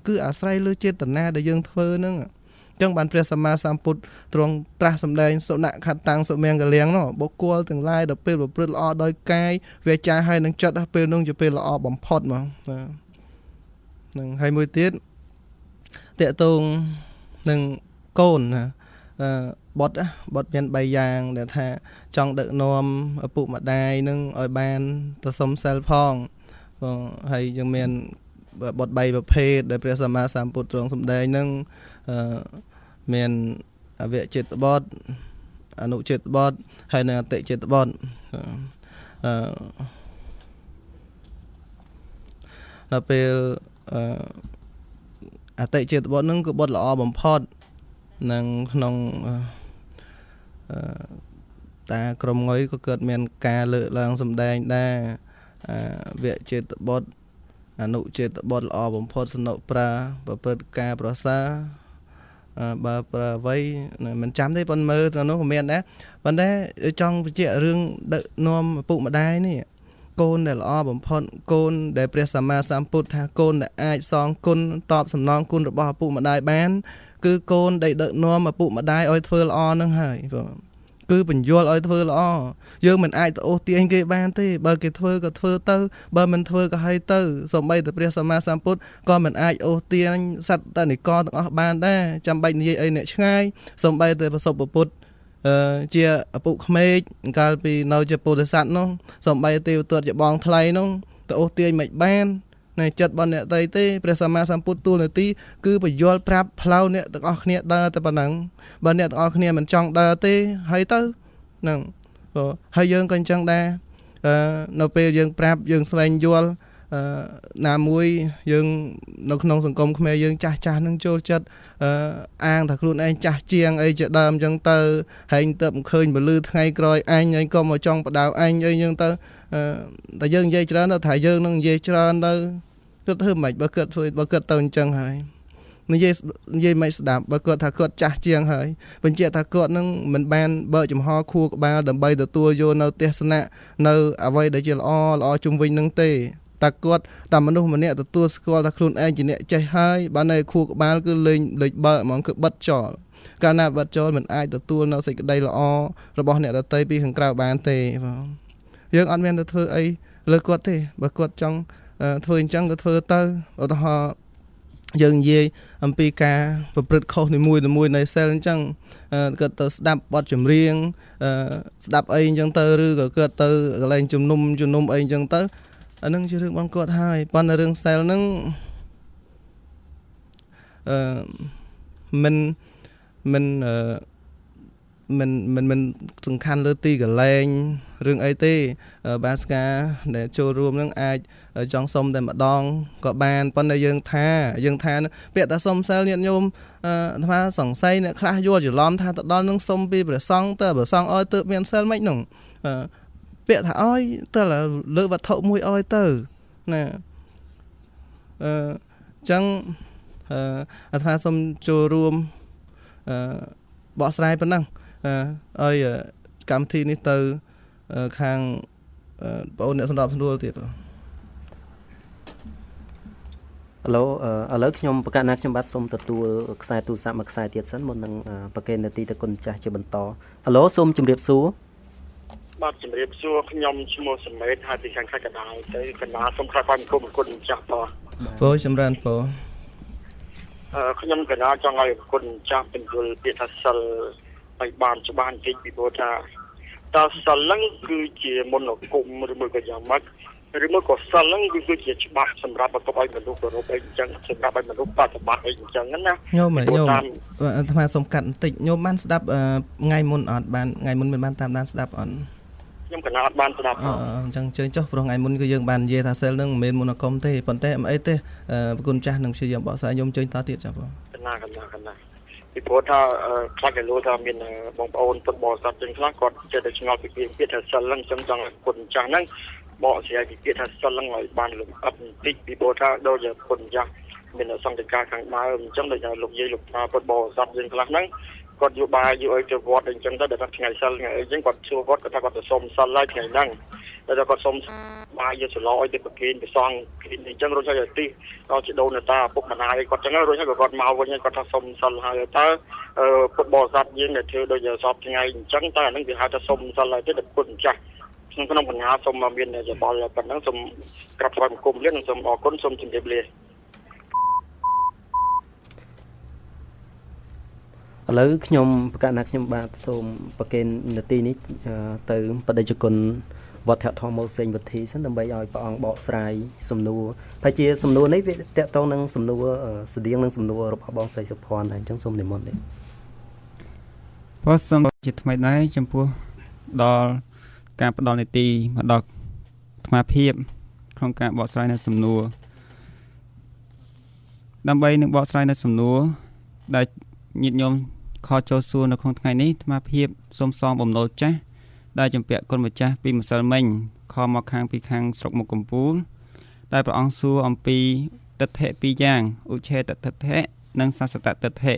គឺអាស្រ័យលើចេតនាដែលយើងធ្វើហ្នឹងអញ្ចឹងបានព្រះសម្មាសម្ពុទ្ធទ្រង់ត្រាស់សម្ដែងសុណខតាំងសុមង្គលៀងនោះបុគ្គលទាំងឡាយដល់ពេលប្រព្រឹត្តល្អដោយកាយវាចាហើយនឹងចិត្តពេលនោះជាពេលល្អបំផុតហ្មងហ្នឹងហើយមួយទៀតតកតងនឹងកូនណាបត់មាន3យ៉ាងដែលថាចង់ដឹកនាំឪពុកម្ដាយនឹងឲ្យបានទៅសុំសិលផងបងហើយយើងមានបត់3ប្រភេទដែលព្រះសម្មាសម្ពុទ្ធទ្រង់សម្ដែងនឹងមានអវចេតបទអនុចេតបទហើយនិងអតិចេតបទដល់ពេលអតិចេតបទនឹងគឺបត់ល្អបំផុតនឹងក្នុងតាក្រុមងុយក៏កើតមានការលើកឡើងសម្ដែងដែរវចេតបុត្រអនុចេតបុត្រល្អបំផុតសនុប្រាប្រព្រឹត្តការប្រសើរបើប្រើអ្វីមិនចាំទេប៉ុន្តែមើលទៅនោះក៏មានដែរប៉ុន្តែចង់បញ្ជាក់រឿងដឹកនាំឪពុកម្ដាយនេះកូនដែលល្អបំផុតកូនដែលព្រះសម្មាសម្ពុទ្ធថាកូនដែលអាចសងគុណតបសំណងគុណរបស់ឪពុកម្ដាយបានគឺកូនដែលដឹកនាំឪពុកម្ដាយឲ្យធ្វើល្អនឹងហើយបងគឺបញ្យល់ឲ្យធ្វើល្អយើងមិនអាចទៅអូសទាញគេបានទេបើគេធ្វើក៏ធ្វើទៅបើមិនធ្វើក៏ឲ្យទៅសូម្បីតែព្រះសម្មាសម្ពុទ្ធក៏មិនអាចអូសទាញសត្វតនិកទាំងអស់បានដែរចាំបាច់និយាយអីអ្នកឆ្ងាយសូម្បីតែប្រសពពុទ្ធជាឪពុកក្មេកកាលពីនៅជាពោធិសត្វនោះសូម្បីទេវទត្តជាបងថ្លៃនោះទៅអូសទាញមិនបាននៅចិត្តរបស់អ្នកតីទេព្រះសម្មាសម្ពុទ្ធទូលនាទីគឺបញ្យល់ប្រាប់ផ្លូវអ្នកទាំងអស់គ្នាដើរតែប៉ុណ្ណឹងបើអ្នកទាំងអស់គ្នាមិនចង់ដើរទេហើយទៅហ្នឹងហើយយើងក៏អញ្ចឹងដែរនៅពេលយើងប្រាប់យើងស្វែងយល់ណាមួយយើងនៅក្នុងសង្គមខ្មែរយើងចាស់ចាស់នឹងចូលចិត្តអាងថាខ្លួនឯងចាស់ជាងអីជាដើមអញ្ចឹងទៅហើយទៅមិនឃើញពលឺថ្ងៃក្រោយអញហើយក៏មកចង់បដៅអញអីអញ្ចឹងទៅតែយើងនិយាយច្រើនទៅថាយើងនឹងនិយាយច្រើនទៅ គាត់ធ្វើមិនបើគាត់ធ្វើបើគាត់ទៅអញ្ចឹងហើយនិយាយនិយាយមិនស្ដាប់បើគាត់ថាគាត់ចាស់ជាងហើយបញ្ជាក់ថាគាត់នឹងមិនបានបើកចំហខួរក្បាលដើម្បីទទួលយកនៅទស្សនៈនៅអ្វីដែលជាល្អល្អជុំវិញនឹងទេតែគាត់តែមនុស្សម្នាក់ទទួលស្គាល់ថាខ្លួនឯងជាអ្នកចេះហើយបើនៅខួរក្បាលគឺលេងលេចបើកហ្មងគឺបិទចោលកាលណាបិទចោលមិនអាចទទួលនៅសេចក្តីល្អរបស់អ្នកដទៃពីខាងក្រៅបានទេបងយើងអត់មានទៅធ្វើអីលើគាត់ទេបើគាត់ចង់ធ្វើអញ្ចឹងក៏ធ្វើទៅឧទាហរណ៍យើងនិយាយអំពីការប្រព្រឹត្តខុសនីមួយៗនៃសិលអញ្ចឹងគាត់ទៅស្ដាប់បទចម្រៀងស្ដាប់អីអញ្ចឹងទៅឬក៏គាត់ទៅកន្លែងជំនុំជំនុំអីអញ្ចឹងទៅអានឹងជារឿងរបស់គាត់ហើយប៉ុន្តែរឿងសិលហ្នឹងអឺមិនមិនអឺមិនមិនមិនសំខាន់លើទីកន្លែងរឿងអីទេបាសកាដែលចូលរួមនឹងអាចចង់សុំតែម្ដងក៏បានប៉ុន្តែយើងថាពាក្យថាសុំសិលញាតិញោមអាត្មាសង្ស័យអ្នកខ្លះយល់ច្រឡំថាទៅដល់នឹងសុំពីព្រះសង្ឃទៅព្រះសង្ឃឲ្យទើបមានសិលមិននោះពាក្យថាឲ្យទៅលើកវត្ថុមួយឲ្យទៅណាអឺចឹងអាត្មាសុំចូលរួមអឺបកស្រាយប៉ុណ្ណឹងឲ្យកម្មវិធីនេះទៅខាងបងអូនអ្នកសម្របសម្រួលទៀតបងឥឡូវខ្ញុំប្រកាសណាខ្ញុំបាទសូមទទួលខ្សែទូរស័ព្ទមួយខ្សែទៀតសិនមុននឹងប្រគេននាទីទៅគុណចាស់ជាបន្តហៅឡូសូមជម្រាបសួរបាទជម្រាបសួរខ្ញុំឈ្មោះសមេតហើយពីខាងខេត្តកណ្ដាលទៅកណ្ដាលសូមក្រាបថ្វាយបង្គំគុណចាស់បងបងចម្រើនពរខ្ញុំកណ្ដាលចង់ឲ្យគុណចាស់ពន្យល់ពាក្យថាសិលឲ្យបានច្បាស់បន្តិចពីព្រោះថាតើសិលហ្នឹងគឺជាមន្តអាគមឬមួយក៏យ៉ាងម៉េចឬមួយក៏សិលហ្នឹងគឺជាច្បាប់សម្រាប់បន្ទាប់ឲ្យមនុស្សគោរពអីអញ្ចឹងសម្រាប់ឲ្យមនុស្សបប្រតិបត្តិអីអញ្ចឹងណាញោមញោមអាត្មាសូមកាត់បន្តិចញោមបានស្ដាប់ថ្ងៃមុនអត់បានថ្ងៃមុនមិនបានតាមដានស្ដាប់អត់ខ្ញុំកណាអត់បានស្ដាប់អញ្ចឹងជើញចុះព្រោះថ្ងៃមុនគឺយើងបាននិយាយថាសិលហ្នឹងមិនមែនមន្តអាគមទេប៉ុន្តែមិនអីទេប្រគុណចាស់នឹងព្យាយាមបកស្រាយញោមជើញតទៀតចាបងកណាពីព្រោះថាខ្លះគេលោថាមានបងប្អូនពុទ្ធបរិស័ទជាងខ្លះគាត់ចេះតែឆ្ងល់ពីពាក្យថាសិលហ្នឹងអញ្ចឹងចង់ឲ្យគុណចាស់ហ្នឹងបកស្រាយពីពាក្យថាសិលហ្នឹងឲ្យបានលម្អិតបន្តិចពីព្រោះថាដូចជាគុណចាស់មានសង្ឃការខាងដើមអញ្ចឹងដូចថាលោកយាយលោកតាពុទ្ធបរិស័ទយើងខ្លះហ្នឹងគាត់យកបាយយកអីទៅវត្តអញ្ចឹងទៅដល់ថ្ងៃសិលថ្ងៃអីចឹងគាត់សួរគាត់ថាគាត់ទៅសុំសិលហើយថ្ងៃហ្នឹងដល់គាត់សុំបាយយកសឡអីទៅប្រគេនព្រះសង្ឃគេអញ្ចឹងរួចហើយទីដល់ជីដូនតាឪពុកម្ដាយគាត់ចឹងរួចហើយគាត់មកវិញគាត់ថាសុំសិលហើយតើពុទ្ធបរិស័ទយើងដែលធ្វើដូចសពថ្ងៃអញ្ចឹងតើអាហ្នឹងវាហៅថាសុំសិលហើយទេដល់គុណចាស់ក្នុងបញ្ហាសូមមានយោបល់ប៉ុណ្ណឹងសូមក្រាបថ្វាយបង្គំលានិងសូមអរគុណសូមជម្រាបលាឥឡូវខ្ញុំប្រកាសណាខ្ញុំបាទសូមប្រគេននាទីនេះទៅបដិជគុណវត្តធម្មសេងវុធីសិនដើម្បីឲ្យព្រះអង្គបកស្រាយសំណួរហើយជាសំណួរនេះវាតកតងនឹងសំណួរស្តៀងនឹងសំណួររបស់បងស្រីសុភ័ណ្ឌដែរអញ្ចឹងសូមនិមន្តនេះពោសូមជាថ្មីដែរចំពោះដល់ការផ្ដល់នីតិមកដល់អាត្មាភាពក្នុងការបកស្រាយនៅសំណួរដើម្បីនឹងបកស្រាយនៅសំណួរដែលញាតិញោមខចូលសួរនៅក្នុងថ្ងៃនេះអាត្មាភាពសូមសងបំណុលចាស់ដែលជំពាក់គុណម្ចាស់ពីម្សិលមិញខមកខាងពីខាងស្រុកមុខកំពូលដែលព្រះអង្គសួរអំពីទិដ្ឋិពីរយ៉ាងឧឆេតទិដ្ឋិនិងសាសតទិដ្ឋិ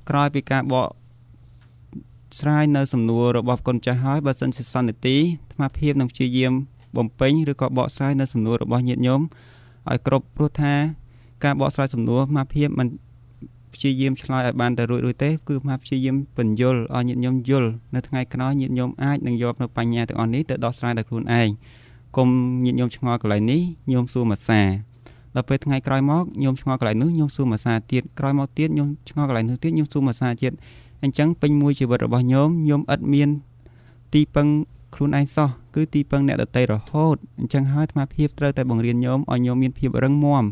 ក្រោយពីការបកស្រាយនៅសំណួររបស់គុណចាស់ហើយបើសិនជាសន្និតិអាត្មាភាពនឹងព្យាយាមបំពេញឬក៏បកស្រាយនៅសំណួររបស់ញាតិញោមឲ្យគ្រប់ព្រោះថាការបកស្រាយសំណួរអាត្មាភាពមិនព្យាយាមឆ្លើយឲ្យបានតែរួចរួចទេគឺមកព្យាយាមពន្យល់ឲ្យញាតិញោមយល់នៅថ្ងៃក្រោយញាតិញោមអាចនឹងយកនៅបញ្ញាទាំងអស់នេះទៅដោះស្រាយដោយខ្លួនឯងកុំញាតិញោមឆ្ងល់កន្លែងនេះញោមសួរមួយសាដល់ពេលថ្ងៃក្រោយមកញោមឆ្ងល់កន្លែងនោះញោមសួរមួយសាទៀតក្រោយមកទៀតញោមឆ្ងល់កន្លែងនោះទៀតញោមសួរមួយសាទៀតអញ្ចឹងពេញមួយជីវិតរបស់ញោមញោមឥតមានទីពឹងខ្លួនឯងសោះគឺទីពឹងអ្នកដទៃរហូតអញ្ចឹងហើយអាត្មាភាពត្រូវតែបង្រៀនញោមឲ្យញោមមានភាពរឹងមាំ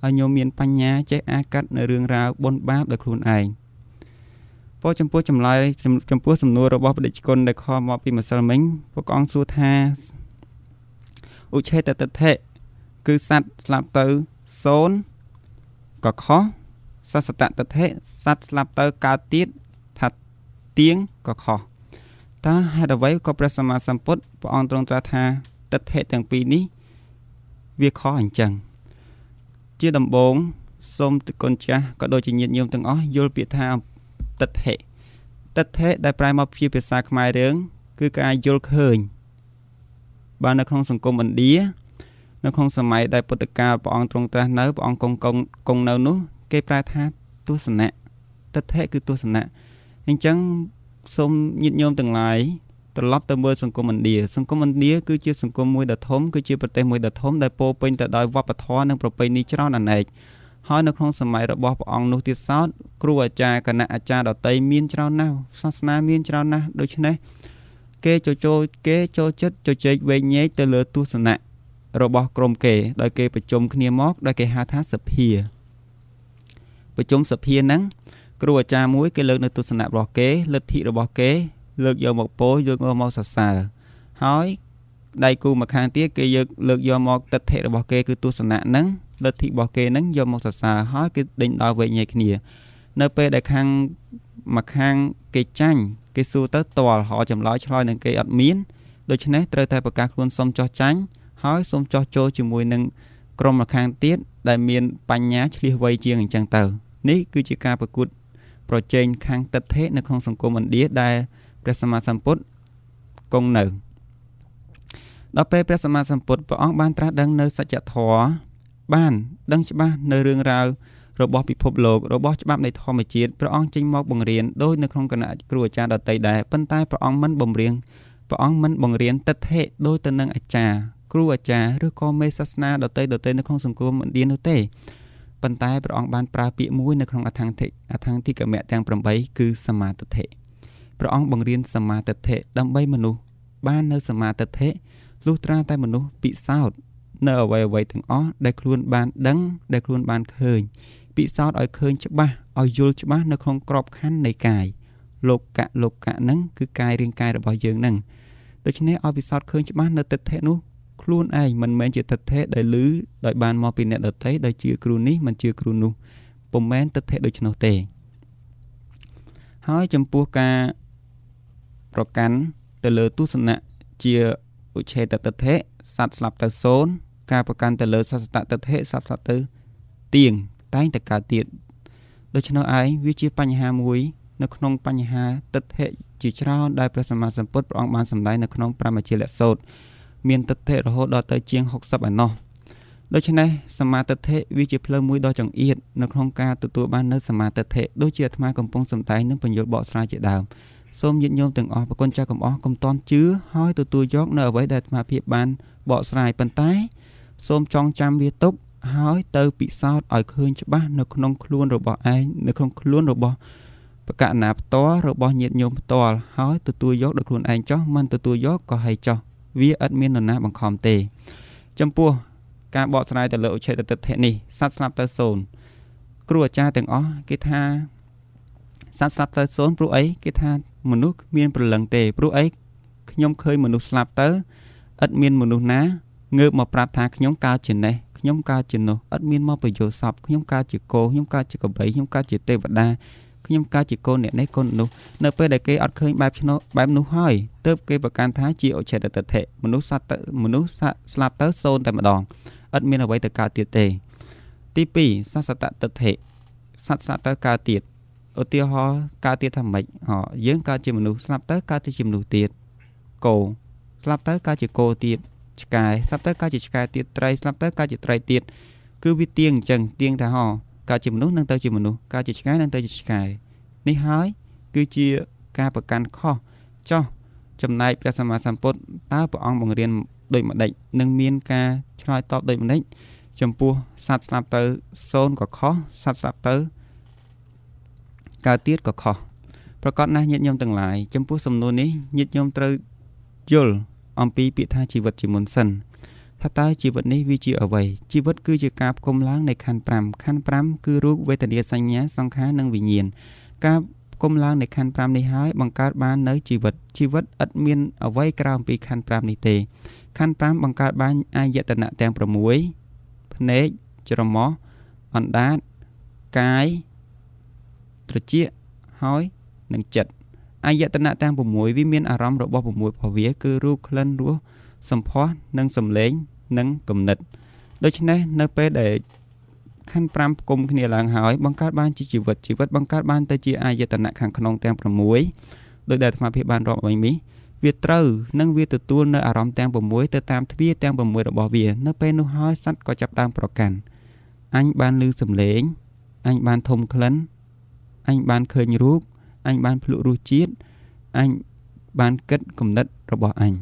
ឲ្យញោមមានបញ្ញាចេះអាកាត់នៅរឿងរ៉ាវបុណ្យបាបដោយខ្លួនឯងពោចំពោះចម្លើយចំពោះសំណួររបស់ព្រះតេជគុណដែលខមកពីម្សិលមិញព្រះអង្គសួរថាឧឆេតទិដ្ឋិគឺសត្វស្លាប់ទៅសូន្យក៏ខុសសាសតទិដ្ឋិសត្វស្លាប់ទៅកើតទៀតថាទៀងក៏ខុសតើហេតុអ្វីក៏ព្រះសម្មាសម្ពុទ្ធព្រះអង្គទ្រង់ត្រាស់ថាទិដ្ឋិទាំងពីរនេះវាខុសអញ្ចឹង ជាដំបូងសូមគុណចាស់ក៏ដូចជាញាតិញោមទាំងអស់យល់ពាក្យថាទិដ្ឋិទិដ្ឋិដែលប្រែមកជាភាសាខ្មែររឿងគឺការយល់ឃើញបាទនៅក្នុងសង្គមឥណ្ឌានៅក្នុងសម័យដែលពុទ្ធកាលព្រះអង្គទ្រង់ត្រាស់នៅព្រះអង្គគង់នៅនោះគេប្រែថាទស្សនៈទិដ្ឋិគឺទស្សនៈអញ្ចឹងសូមញាតិញោមទាំងឡាយត្រឡប់ទៅមើលសង្គមឥណ្ឌាសង្គមឥណ្ឌាគឺជាសង្គមមួយដ៏ធំគឺជាប្រទេសមួយដ៏ធំដែលពោពេញទៅដោយវប្បធម៌និងប្រពៃណីច្រើនអនេកហើយនៅក្នុងសម័យរបស់ព្រះអង្គនោះទៀតសោតគ្រូអាចារ្យគណៈអាចារ្យដទៃមានច្រើនណាស់សាសនាមានច្រើនណាស់ដូច្នេះគេចូលចិត្តជជែកវែកញែកទៅលើទស្សនៈរបស់ក្រុមគេដោយគេប្រជុំគ្នាមកដោយគេហៅថាសភាប្រជុំសភាហ្នឹងគ្រូអាចារ្យមួយគេលើកនៅទស្សនៈរបស់គេលទ្ធិរបស់គេលើកយកមកពោលយកមកសរសើរហើយដៃគូម្ខាងទៀតគេលើកយកមកទិដ្ឋិរបស់គេគឺទស្សនៈហ្នឹងលទ្ធិរបស់គេហ្នឹងយកមកសរសើរហើយគេដេញដោលវែកញែកគ្នានៅពេលដែលខាងម្ខាងគេចាញ់គេសួរទៅតល់ហៅចម្លើយឆ្លើយនឹងគេអត់មានដូច្នេះត្រូវតែប្រកាសខ្លួនសុំចោះចាញ់ហើយសុំចោះចូលជាមួយនឹងក្រុមម្ខាងទៀតដែលមានបញ្ញាឆ្លៀសវៃជាងអញ្ចឹងទៅនេះគឺជាការប្រកួតប្រជែងខាងទិដ្ឋិនៅក្នុងសង្គមឥណ្ឌាដែលព្រះសម្មាសម្ពុទ្ធគង់នៅដល់ពេលព្រះសម្មាសម្ពុទ្ធព្រះអង្គបានត្រាស់ដឹងនៅសច្ចធម៌បានដឹងច្បាស់នៅរឿងរ៉ាវរបស់ពិភពលោករបស់ច្បាប់នៃធម្មជាតិព្រះអង្គចេញមកបង្រៀនដោយនៅក្នុងគណៈគ្រូអាចារ្យដទៃដែរប៉ុន្តែព្រះអង្គមិនបង្រៀនទិដ្ឋិដោយទៅនឹងអាចារ្យគ្រូអាចារ្យឬក៏មេសាសនាដទៃនៅក្នុងសង្គមឥណ្ឌានោះទេប៉ុន្តែព្រះអង្គបានប្រើពាក្យមួយនៅក្នុងអដ្ឋង្គិកមៈទាំង8គឺសមាទិដ្ឋិព្រះអង្គបង្រៀនសមាទិដ្ឋិដើម្បីមនុស្សបាននៅសមាទិដ្ឋិលុះត្រាតែមនុស្សពិសោធន៍នៅអ្វីៗទាំងអស់ដែលខ្លួនបានដឹងដែលខ្លួនបានឃើញពិសោធន៍ឲ្យឃើញច្បាស់ឲ្យយល់ច្បាស់នៅក្នុងក្របខ័ណ្ឌនៃកាយលោកៈហ្នឹងគឺកាយរាងកាយរបស់យើងហ្នឹងដូច្នេះឲ្យពិសោធន៍ឃើញច្បាស់នៅទិដ្ឋិនោះខ្លួនឯងមិនមែនជាទិដ្ឋិដែលឮដោយបានមកពីអ្នកដទៃដោយជឿគ្រូនេះមិនជឿគ្រូនោះពុំមែនទិដ្ឋិដូច្នោះទេហើយចំពោះការប្រកាន់ទៅលើទស្សនៈជាឧឆេតទិដ្ឋិសត្វស្លាប់ទៅសូន្យការប្រកាន់ទៅលើសសតទិដ្ឋិសត្វស្លាប់ទៅទៀងតែងតែកើតទៀតដូច្នោះឯងវាជាបញ្ហាមួយនៅក្នុងបញ្ហាទិដ្ឋិជាច្រើនដែលព្រះសម្មាសម្ពុទ្ធព្រះអង្គបានសម្ដែងនៅក្នុងព្រះមជ្ឈិលសូត្រមានទិដ្ឋិរហូតដល់ទៅជាង60ឯណោះដូច្នេះសមាទិដ្ឋិវាជាផ្លូវមួយដ៏ចង្អៀតនៅក្នុងការទទួលបាននូវសមាទិដ្ឋិដូចជាអាត្មាកំពុងសម្ដែងនិងពន្យល់បកស្រាយជាដើមសូមញាតិញោមទាំងអស់ប្រគុណចាស់កុំអស់កុំតន់ជឿហើយទទួលយកនៅអ្វីដែលអាត្មាភាពបានបកស្រាយប៉ុន្តែសូមចងចាំវាទុកហើយទៅពិសោធន៍ឲ្យឃើញច្បាស់នៅក្នុងខ្លួនរបស់ឯងនៅក្នុងខ្លួនរបស់បកណាផ្ទាល់របស់ញាតិញោមផ្ទាល់ហើយទទួលយកដោយខ្លួនឯងចោះមិនទទួលយកក៏ហើយចោះវាឥតមាននរណាបង្ខំទេចំពោះការបកស្រាយទៅលើឧឆេតទិដ្ឋិនេះសត្វស្លាប់ទៅសូន្យគ្រូអាចារ្យទាំងអស់គេថាសត្វស្លាប់ទៅសូន្យព្រោះអីគេថាមនុស្សគ្មានព្រលឹងទេព្រោះអីខ្ញុំឃើញមនុស្សស្លាប់ទៅឥតមានមនុស្សណាងើបមកប្រាប់ថាខ្ញុំកើតជានេះខ្ញុំកើតជានោះឥតមានមកប្រយោជន៍សពខ្ញុំកើតជាគោខ្ញុំកើតជាក្របីខ្ញុំកើតជាទេវតាខ្ញុំកើតជាកូនអ្នកនេះកូននោះនៅពេលដែលគេអត់ឃើញបែបឆ្នោបែបនោះហើយទើបគេប្រកាន់ថាជាឧឆេតទិដ្ឋិមនុស្សសត្វមនុស្សស្លាប់ទៅសូន្យតែម្ដងឥតមានអ្វីទៅកើតទៀតទេទី2សសតទិដ្ឋិសត្វស្លាប់ទៅកើតទៀតឧទាហរណ៍កើតទៀតថាម៉េចយើងកើតជាមនុស្សស្លាប់ទៅកើតទៅជាមនុស្សទៀតគោស្លាប់ទៅកើតជាគោទៀតឆ្កែស្លាប់ទៅកើតជាឆ្កែទៀតត្រីស្លាប់ទៅកើតជាត្រីទៀតគឺវាទៀងអញ្ចឹងទៀងថាហោកើតជាមនុស្សនឹងទៅជាមនុស្សកើតជាឆ្កែនឹងទៅជាឆ្កែនេះហើយគឺជាការប្រកាន់ខុសចោះចំណែកព្រះសម្មាសម្ពុទ្ធតើព្រះអង្គបង្រៀនដូចម្ដេចនឹងមានការឆ្លើយតបដូចម្ដេចចំពោះសត្វស្លាប់ទៅសូន្យក៏ខុសសត្វស្លាប់ទៅកើតទៀតក៏ខុសប្រកបណាស់ញាតិញោមទាំងឡាយចំពោះសំណួរនេះញាតិញោមត្រូវយល់អំពីពាក្យថាជីវិតជាមុនសិនថាតើជីវិតនេះវាជាអ្វីជីវិតគឺជាការផ្គុំឡើងនៃខណ្ឌ5ខណ្ឌ5គឺរូបវេទនាសញ្ញាសង្ខារនិងវិញ្ញាណការផ្គុំឡើងនៃខណ្ឌ5នេះហើយបង្កើតបាននៅជីវិតជីវិតឥតមានអ្វីក្រៅអំពីខណ្ឌ5នេះទេខណ្ឌ5បង្កើតបានអាយតនៈទាំង6ភ្នែកច្រមុះអណ្ដាតកាយត្រចៀកហើយនិងចិត្តអាយតនៈទាំង6វាមានអារម្មណ៍របស់6របស់វាគឺរូបក្លិនរសសម្ផស្សនិងសម្លេងនិងគំនិតដូច្នេះនៅពេលដែល ខណ្ឌ5ផ្គុំគ្នាឡើងហើយបង្កើតបានជាជីវិតជីវិតបង្កើតបានទៅជាអាយតនៈខាងក្នុងទាំង6ដោយដែលអាត្មាភាពបានរាប់ឲ្យនេះវាត្រូវនិងវាទទួលនៅអារម្មណ៍ទាំង6ទៅតាមទ្វារទាំង6របស់វានៅពេលនោះហើយសត្វក៏ចាប់ដើមប្រកាន់អញបានឮសំឡេងអញបានធំក្លិនអញបានឃើញរូបអញបានភ្លក់រសជាតិអញបានគិតគំនិតរបស់អញ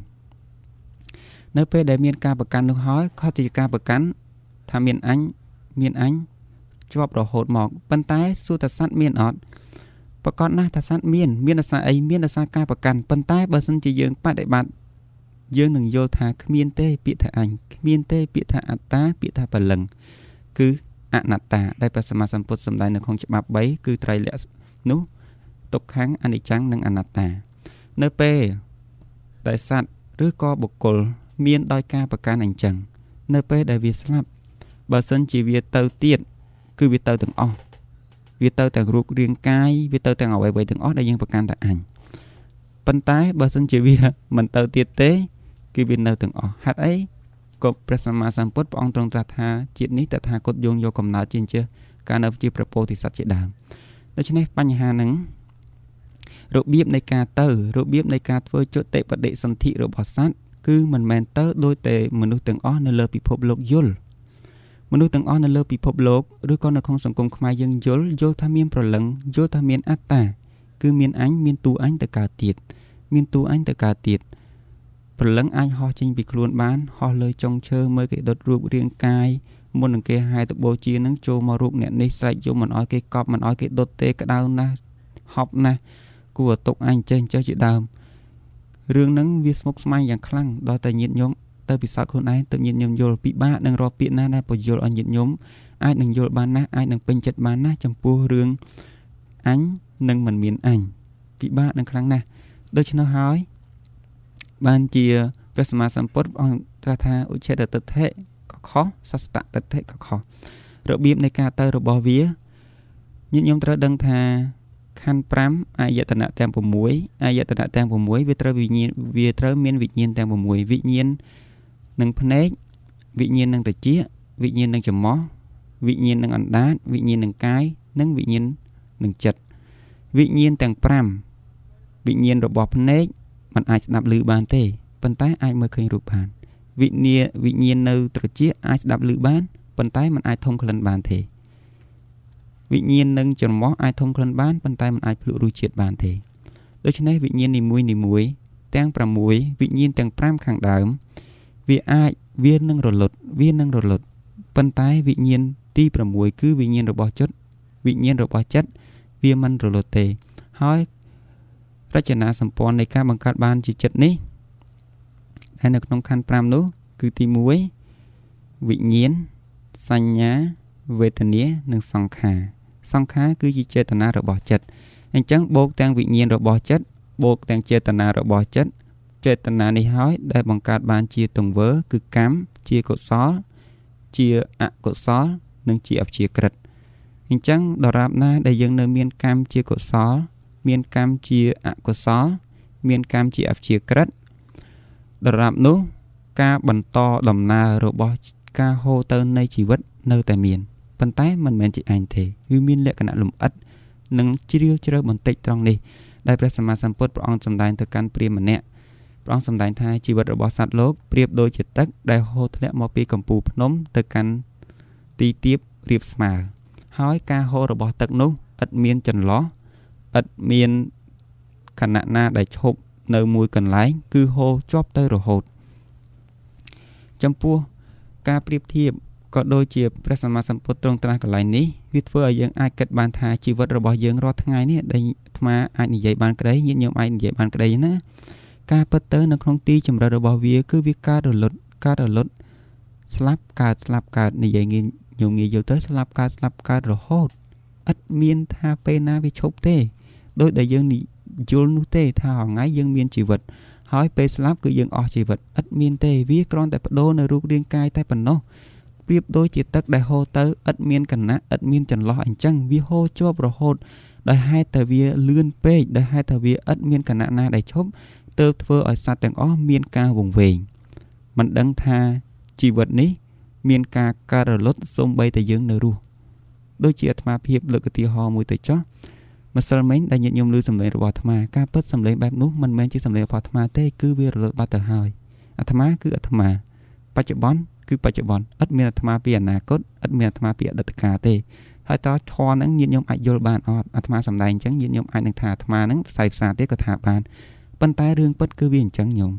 នៅពេលដែលមានការប្រកាន់នោះហើយខុសជាការប្រកាន់ថាមានអញមានអញជាប់រហូតមកប៉ុន្តែសួរថាសត្វមានអត់ប្រកាសណាស់ថាសត្វមានមានអាសាអីមានអាសាការប្រកាន់ប៉ុន្តែបើសិនជាយើងបដិបត្តិយើងនឹងយល់ថាគ្មានទេពាក្យថាអញគ្មានទេពាក្យថាអត្តាពាក្យថាព្រលឹងគឺអនត្តាដែលព្រះសម្មាសម្ពុទ្ធសម្ដែងនៅក្នុងច្បាប់3គឺត្រៃលក្ខណ៍នោះទុក្ខំអនិច្ចំនិងអនត្តានៅពេលដែលសត្វឬក៏បុគ្គលមានដោយការប្រកាន់អញ្ចឹងនៅពេលដែលវាស្លាប់បើសិនជាវាទៅទៀតគឺវាទៅទាំងអស់វាទៅទាំងរូបរាងកាយវាទៅទាំងអ្វីៗទាំងអស់ដែលយើងប្រកាន់តែអញប៉ុន្តែបើសិនជាវាមិនទៅទៀតទេគឺវានៅទាំងអស់ហេតុអីក៏ព្រះសម្មាសម្ពុទ្ធព្រះអង្គទ្រង់ត្រាស់ថាជាតិនេះតថាគតយោងយកកំណើតជាអញ្ជើកាលនៅជាព្រះពោធិសត្វជាដើមដូច្នេះបញ្ហាហ្នឹងរបៀបនៃការទៅរបៀបនៃការធ្វើចុតិបដិសន្ធិរបស់សត្វគឺមិនមែនទៅដោយតែមនុស្សទាំងអស់នៅលើពិភពលោកយល់មនុស្សទាំងអស់នៅលើពិភពលោកឬក៏នៅក្នុងសង្គមខ្មែរយើងយល់ថាមានព្រលឹងយល់ថាមានអត្តាគឺមានអញមានតួអញទៅកើតទៀតមានតួអញទៅកើតទៀតព្រលឹងអាចហោះចេញពីខ្លួនបានហោះលើចុងឈើមើលគេដុតរូបរាងកាយមុននឹងគេហែទៅបូជានឹងចូលមករូបអ្នកនេះស្រែកយំមិនឲ្យគេកប់មិនឲ្យគេដុតទេក្តៅណាស់ហប់ណាស់គួរទុកអញចេះចេះជាដើមរឿងហ្នឹងវាស្មុគស្មាញយ៉ាងខ្លាំងដល់តែញាតិញោមទៅពិសោធន៍ខ្លួនឯងទៅញាតិញោមយល់ពិបាកនឹងរកពាក្យណាដែលពយល់ឲ្យញាតិញោមអាចនឹងយល់បានណាស់អាចនឹងពេញចិត្តបានណាស់ចំពោះរឿងអញនិងមិនមានអញពិបាកនឹងខ្លាំងណាស់ដូច្នោះហើយបានជាព្រះសម្មាសម្ពុទ្ធអង្គត្រាស់ថាឧច្ឆេទទិដ្ឋិក៏ខុសសស្សតទិដ្ឋិក៏ខុសរបៀបនៃការទៅរបស់វាញាតិញោមត្រូវដឹងថាខណ្ឌ5អាយតនៈទាំង6អាយតនៈទាំង6វាត្រូវវិញ្ញាណវាត្រូវមានវិញ្ញាណទាំង6វិញ្ញាណនឹងភ្នែកវិញ្ញាណនឹងត្រចៀកវិញ្ញាណនឹងច្រមុះវិញ្ញាណនឹងអណ្ដាតវិញ្ញាណនឹងកាយនិងវិញ្ញាណនឹងចិត្តវិញ្ញាណទាំង5វិញ្ញាណរបស់ភ្នែកมันអាចស្ដាប់ឮបានទេប៉ុន្តែអាចមើលឃើញរូបបានវិញ្ញាណនៅត្រចៀកអាចស្ដាប់ឮបានប៉ុន្តែมันអាចធំក្លិនបានទេវិញ្ញាណនឹងច្រមុះអាចធំក្លិនបានប៉ុន្តែมันអាចភ្លក់រសជាតិបានទេដូច្នេះវិញ្ញាណនីមួយៗទាំង6វិញ្ញាណទាំង5ខាងដើមវាអាចវានឹងរលត់វានឹងរលត់ប៉ុន្តែវិញ្ញាណទី6គឺវិញ្ញាណរបស់ចិត្តវិញ្ញាណរបស់ចិត្តវាមិនរលត់ទេហើយរចនាសម្ព័ន្ធនៃការបង្កើតបានជាចិត្តនេះដែលនៅក្នុងខណ្ឌ5នោះគឺទី1វិញ្ញាណសញ្ញាវេទនានិងសង្ខារសង្ខារគឺជាចេតនារបស់ចិត្តអញ្ចឹងបូកទាំងវិញ្ញាណរបស់ចិត្តបូកទាំងចេតនារបស់ចិត្តចេតនានេះហើយដែលបង្កើតបានជាទង្វើគឺកម្មជាកុសលជាអកុសលនិងជាអព្យាក្រឹតអញ្ចឹងដរាបណាដែលយើងនៅមានកម្មជាកុសលមានកម្មជាអកុសលមានកម្មជាអព្យាក្រឹតដរាបនោះការបន្តដំណើររបស់ការហូរទៅនៃជីវិតនៅតែមានប៉ុន្តែមិនមែនជាអញទេវាមានលក្ខណៈលម្អិតនិងជ្រាលជ្រៅបន្តិចត្រង់នេះដែលព្រះសម្មាសម្ពុទ្ធព្រះអង្គសម្ដែងទៅកាន់ព្រាហ្មណ៍ម្នាក់ព្រះអង្គសម្ដែងថាជីវិតរបស់សត្វលោកប្រៀបដូចជាទឹកដែលហូរធ្លាក់មកពីកំពូលភ្នំទៅកាន់ទីទាបរាបស្មើហើយការហូររបស់ទឹកនោះឥតមានចន្លោះឥតមានខណៈណាដែលឈប់នៅមួយកន្លែងគឺហូរជាប់ទៅរហូតចំពោះការប្រៀបធៀបក៏ដូចជាព្រះសម្មាសម្ពុទ្ធទ្រង់ត្រាស់កន្លែងនេះវាធ្វើឲ្យយើងអាចគិតបានថាជីវិតរបស់យើងរាល់ថ្ងៃនេះដែលអាត្មាអាចនិយាយបានក្តីញាតិញោមអាចនិយាយបានក្តីណាការពិតទៅនៅក្នុងទីជម្រៅរបស់វាគឺវាកើតរលត់កើតរលត់ស្លាប់កើតស្លាប់កើតនិយាយងាយញោមងាយយល់ទៅស្លាប់កើតស្លាប់កើតរហូតឥតមានថាពេលណាវាឈប់ទេដោយដែលយើងយល់នោះទេថាថ្ងៃយើងមានជីវិតហើយពេលស្លាប់គឺយើងអស់ជីវិតឥតមានទេវាគ្រាន់តែបដូរនៅរូបរាងកាយតែប៉ុណ្ណោះប្រៀបដូចជាទឹកដែលហូរទៅឥតមានគណៈឥតមានចន្លោះអញ្ចឹងវាហូរជាប់រហូតដោយហេតុតែវាលឿនពេកដោយហេតុតែវាឥតមានគណៈណាដែលឈប់ទើបធ្វើឲ្យសត្វទាំងអស់មានការវង្វេងមិនដឹងថាជីវិតនេះមានការកើតរលត់សូម្បីតែយើងនៅរស់ ដូចជាអាត្មាភាពលើកឧទាហរណ៍មួយទៅចុះម្សិលមិញដែលញាតិញោមឮសំឡេងរបស់អាត្មាការពិតសំឡេងបែបនោះមិនមែនជាសំឡេងរបស់អាត្មាទេគឺវារលត់បាត់ទៅហើយអាត្មាគឺអាត្មាបច្ចុប្បន្នគឺបច្ចុប្បន្នឥតមានអាត្មាពីអនាគតឥតមានអាត្មាពីអតីតកាលទេហើយតើធម៌ហ្នឹងញាតិញោមអាចយល់បានអត់អាត្មាសំដែងអញ្ចឹងញាតិញោមអាចនឹងថាអាត្មាហ្នឹងផ្សាយផ្សារទេក៏ថាបានប៉ុន្តែរឿងពិតគឺវាអញ្ចឹងញោម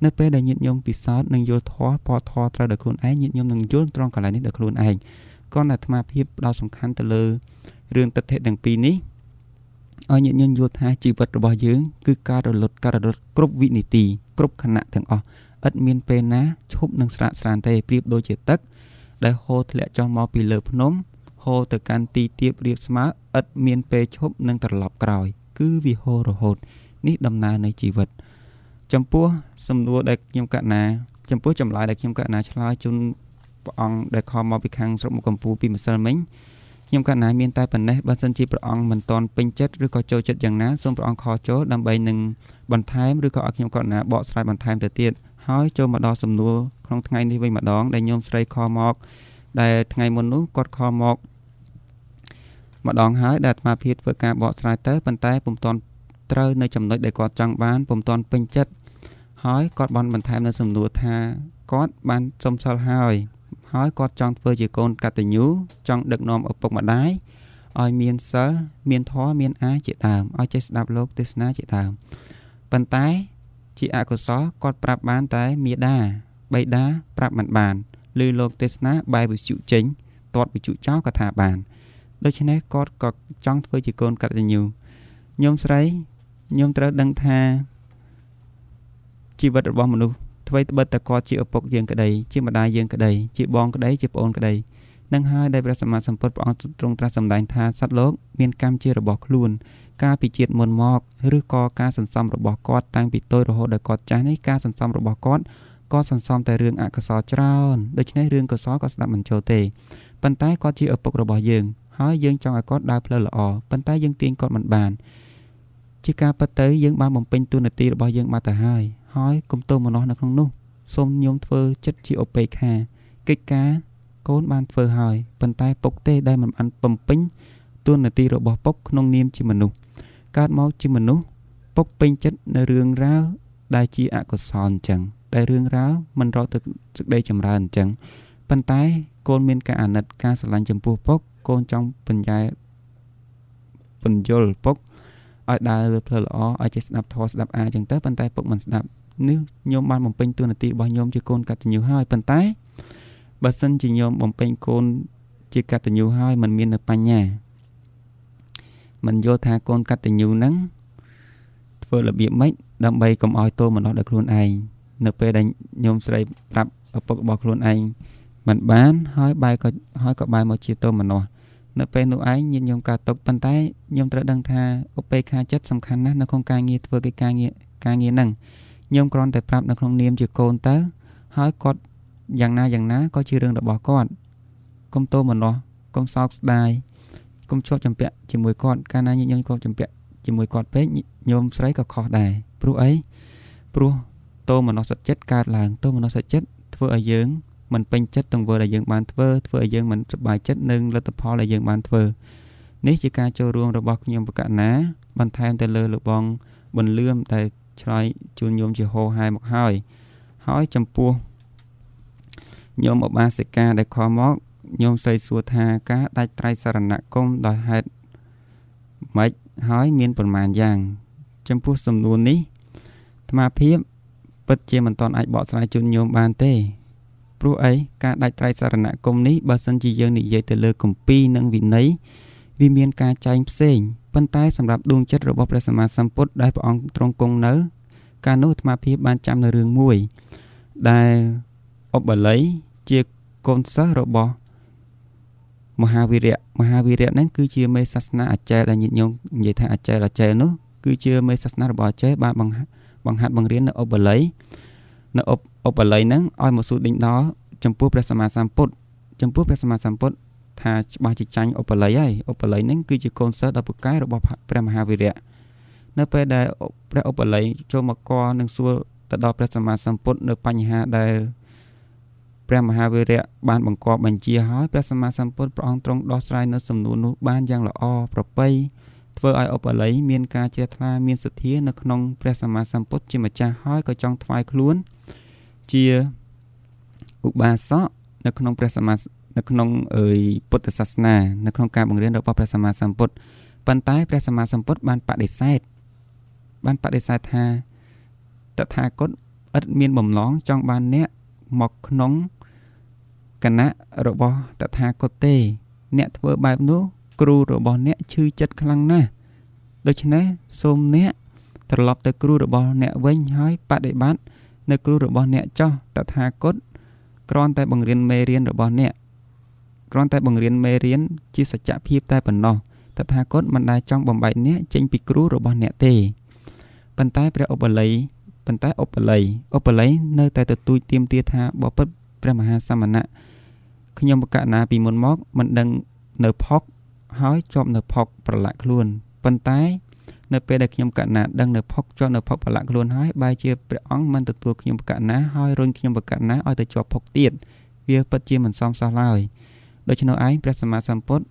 នៅពេលដែលញាតិញោមពិសោធន៍និងយល់ធម៌ពណ៌ធម៌ត្រូវដោយខ្លួនឯងញាតិញោមនឹងយល់ត្រង់កន្លែងនេះដោយខ្លួនឯងគ្រាន់តែអាត្មាភាពផ្ដោតសំខាន់ទៅលើរឿងទិដ្ឋិទាំងពីរនេះឲ្យញាតិញោមយល់ថាជីវិតរបស់យើងគឺការរលត់គ្រប់វិនាទីគ្រប់ខណៈទាំងអស់ឥតមានពេលណាឈប់នឹងស្រាកស្រានទេប្រៀបដូចជាទឹកដែលហូរធ្លាក់ចុះមកពីលើភ្នំហូរទៅកាន់ទីទាបរាបស្មើឥតមានពេលឈប់នឹងត្រឡប់ក្រោយគឺវាហូររហូតនេះដំណើរនៃជីវិតចំពោះសំណួរដែលខ្ញុំកណាចំពោះចម្លើយដែលខ្ញុំកណាឆ្លើយជូនព្រះអង្គដែលខំមកពីខាងស្រុកមុខកំពូលពីម្សិលមិញខ្ញុំកណាមានតែប៉ុណ្ណេះបើសិនជាព្រះអង្គមិនទាន់ពេញចិត្តឬក៏ចូលចិត្តយ៉ាងណាសូមព្រះអង្គខចូលដើម្បីនឹងបន្ថែមឬក៏ឲ្យខ្ញុំកណាបកស្រាយបន្ថែមទៅទៀតហើយចូលមកដល់សំណួរក្នុងថ្ងៃនេះវិញម្ដងដែលញោមស្រីខមកដែលថ្ងៃមុននោះគាត់ខមកម្ដងហើយដែលអាត្មាភាពធ្វើការបកស្រាយទៅប៉ុន្តែពុំទាន់ត្រូវនៅចំណុចដែលគាត់ចង់បានពុំទាន់ពេញចិត្តហើយគាត់បានបន្ថែមនៅសំណួរថាគាត់បានសុំសិលហើយហើយគាត់ចង់ធ្វើជាកូនកតញ្ញូចង់ដឹកនាំឪពុកម្ដាយឲ្យមានសិលមានធម៌មានអាជាដើមឲ្យចេះស្ដាប់លោកទេសនាជាដើមប៉ុន្តែជាអកុសលគាត់ប្រាប់បានតែមាតាបិតាប្រាប់មិនបានឬលោកទេសនាបែរវិទ្យុចេញទាត់វិទ្យុចោលក៏ថាបានដូច្នេះគាត់ក៏ចង់ធ្វើជាកូនកតញ្ញូញោមស្រីញោមត្រូវដឹងថាជីវិតរបស់មនុស្សថ្វីត្បិតតែគាត់ជាឪពុកយើងក្តីជាម្ដាយយើងក្តីជាបងក្តីជាប្អូនក្តីនឹងហើយដែលព្រះសម្មាសម្ពុទ្ធព្រះអង្គទ្រង់ត្រាស់សម្ដែងថាសត្វលោកមានកម្មជារបស់ខ្លួនកាលពីជាតិមុនមកឬក៏ការសន្សំរបស់គាត់តាំងពីតូចរហូតដល់គាត់ចាស់នេះការសន្សំរបស់គាត់ក៏សន្សំតែរឿងអកុសលច្រើនដូច្នេះរឿងកុសលក៏ស្ដាប់មិនចូលទេប៉ុន្តែគាត់ជាឪពុករបស់យើងហើយយើងចង់ឲ្យគាត់ដើរផ្លូវល្អប៉ុន្តែយើងទាញគាត់មិនបានជាការពិតទៅយើងបានបំពេញតួនាទីរបស់យើងបាត់ទៅហើយហើយកុំទោមនស្សនៅក្នុងនោះសូមញោមធ្វើចិត្តជាឧបេក្ខាកិច្ចការកូនបានធ្វើហើយប៉ុន្តែពុកទេដែលមិនបានបំពេញតួនាទីរបស់ពុកក្នុងនាមជាមនុស្សកើតមកជាមនុស្សពុកពេញចិត្តនៅរឿងរ៉ាវដែលជាអកុសលអញ្ចឹងដែលរឿងរ៉ាវមិនរកទៅសេចក្តីចម្រើនអញ្ចឹងប៉ុន្តែកូនមានការអាណិតការស្រឡាញ់ចំពោះពុកកូនចង់ពន្យល់ពុកឲ្យដើរលើផ្លូវល្អឲ្យចេះស្ដាប់ធម៌ស្ដាប់អាអញ្ចឹងទៅប៉ុន្តែពុកមិនស្ដាប់នេះញោមបានបំពេញតួនាទីរបស់ញោមជាកូនកតញ្ញូហើយប៉ុន្តែបើសិនជាញោមបំពេញកូនជាកតញ្ញូហើយមិនមាននៅបញ្ញាមិនយល់ថាកូនកតញ្ញូហ្នឹងធ្វើរបៀបម៉េចដើម្បីកុំឲ្យទោមនស្សដល់ខ្លួនឯងនៅពេលដែលញោមស្រីប្រាប់ឪពុករបស់ខ្លួនឯងមិនបានហើយបែរក៏ហើយក៏បែរមកជាទោមនស្សនៅពេលនោះឯងញាតិញោមកើតទុកប៉ុន្តែញោមត្រូវដឹងថាឧបេក្ខាចិត្តសំខាន់ណាស់នៅក្នុងការងារធ្វើកិច្ចការងារហ្នឹងញោមគ្រាន់តែប្រាប់នៅក្នុងនាមជាកូនទៅហើយគាត់យ៉ាងណាក៏ជារឿងរបស់គាត់កុំទោមនស្សកុំសោកស្ដាយកុំជាប់ចម្ពាក់ជាមួយគាត់កាលណាញាតិញោមជាប់ចម្ពាក់ជាមួយគាត់ពេកញោមស្រីក៏ខុសដែរព្រោះអីព្រោះទោមនស្សចិត្តកើតឡើងទោមនស្សចិត្តធ្វើឲ្យយើងមិនពេញចិត្តទង្វើដែលយើងបានធ្វើធ្វើឲ្យយើងមិនសប្បាយចិត្តនឹងលទ្ធផលដែលយើងបានធ្វើនេះជាការចូលរួមរបស់ខ្ញុំបកណាបន្ថែមទៅលើលោកបងបន្លឿមដែលឆ្លើយជូនញោមជាហោហែមកហើយហើយចំពោះញោមឧបាសិកាដែលខំមកញោមស្រីសួរថាការដាច់ត្រៃសរណគមដោយហេតុម៉េចហើយមានប្រមាណយ៉ាងចំពោះសំណួរនេះអាត្មាភាពពិតជាមិនទាន់អាចបកស្រាយជូនញោមបានទេព្រោះអីការដាច់ត្រៃសរណគមនេះបើសិនជាយើងនិយាយទៅលើគម្ពីរនិងវិន័យវាមានការចែងផ្សេងប៉ុន្តែសម្រាប់ដួងចិត្តរបស់ព្រះសម្មាសម្ពុទ្ធដែលព្រះអង្គទ្រង់គង់នៅកាលនោះអាត្មាភាពបានចាំនៅរឿងមួយដែលឧបល័យជាកូនសិស្សរបស់មហាវីរៈមហាវីរៈហ្នឹងគឺជាមេសាសនាអាចារ្យដែលញាតិញោមនិយាយថាអាចារ្យនោះគឺជាមេសាសនារបស់អាចារ្យបានបង្ហាត់បង្រៀននៅឧបល័យនៅឧបល័យហ្នឹងឲ្យមកសួរដេញដោលចំពោះព្រះសម្មាសម្ពុទ្ធចំពោះព្រះសម្មាសម្ពុទ្ធថាច្បាស់ជាចាញ់ឧបល័យហើយឧបល័យហ្នឹងគឺជាកូនសិស្សដ៏ពូកែរបស់ព្រះមហាវីរៈនៅពេលដែលព្រះឧបល័យចូលមកកនឹងសួរទៅដល់ព្រះសម្មាសម្ពុទ្ធនៅបញ្ហាដែល ព្រះមហាវីរៈបានបង្គាប់បញ្ជាហើយព្រះសម្មាសម្ពុទ្ធព្រះអង្គទ្រង់ដោះស្រាយនៅសំណួរនោះបានយ៉ាងល្អប្រពៃធ្វើឲ្យឧបល័យមានការជ្រះថ្លាមានសទ្ធានៅក្នុងព្រះសម្មាសម្ពុទ្ធជាម្ចាស់ហើយក៏ចង់ថ្វាយខ្លួនជាឧបាសកនៅក្នុងព្រះសម្មានៅក្នុងពុទ្ធសាសនានៅក្នុងការបង្រៀនរបស់ព្រះសម្មាសម្ពុទ្ធប៉ុន្តែព្រះសម្មាសម្ពុទ្ធបានបដិសេធថាតថាគតឥតមានបំណងចង់បានអ្នកមកក្នុងគណៈរបស់តថាគតទេអ្នកធ្វើបែបនោះគ្រូរបស់អ្នកឈឺចិត្តខ្លាំងណាស់ដូច្នេះសូមអ្នកត្រឡប់ទៅគ្រូរបស់អ្នកវិញហើយបដិបត្តិនៅគ្រូរបស់អ្នកចោះតថាគតគ្រាន់តែបង្រៀនមេរៀនរបស់អ្នកគ្រាន់តែបង្រៀនមេរៀនជាសច្ចភាពតែប៉ុណ្ណោះតថាគតមិនដែលចង់បំបែកអ្នកចេញពីគ្រូរបស់អ្នកទេប៉ុន្តែព្រះឧបល័យប៉ុន្តែឧបល័យនៅតែទទូចទាមទារថាបពិតព្រះមហាសមណៈខ្ញុំបកណាពីមុនមកមិនដឹងនៅផុកហើយជាប់នៅផុកប្រឡាក់ខ្លួនប៉ុន្តែនៅពេលដែលខ្ញុំកណាដឹងនៅផុកជាប់នៅផុកប្រឡាក់ខ្លួនហើយបែរជាព្រះអង្គមិនទទួលខ្ញុំបកណាហើយរុញខ្ញុំបកណាឲ្យទៅជាប់ផុកទៀតវាពិតជាមិនសមសោះឡើយដូច្នោះឯងព្រះសម្មាសម្ពុទ្ធ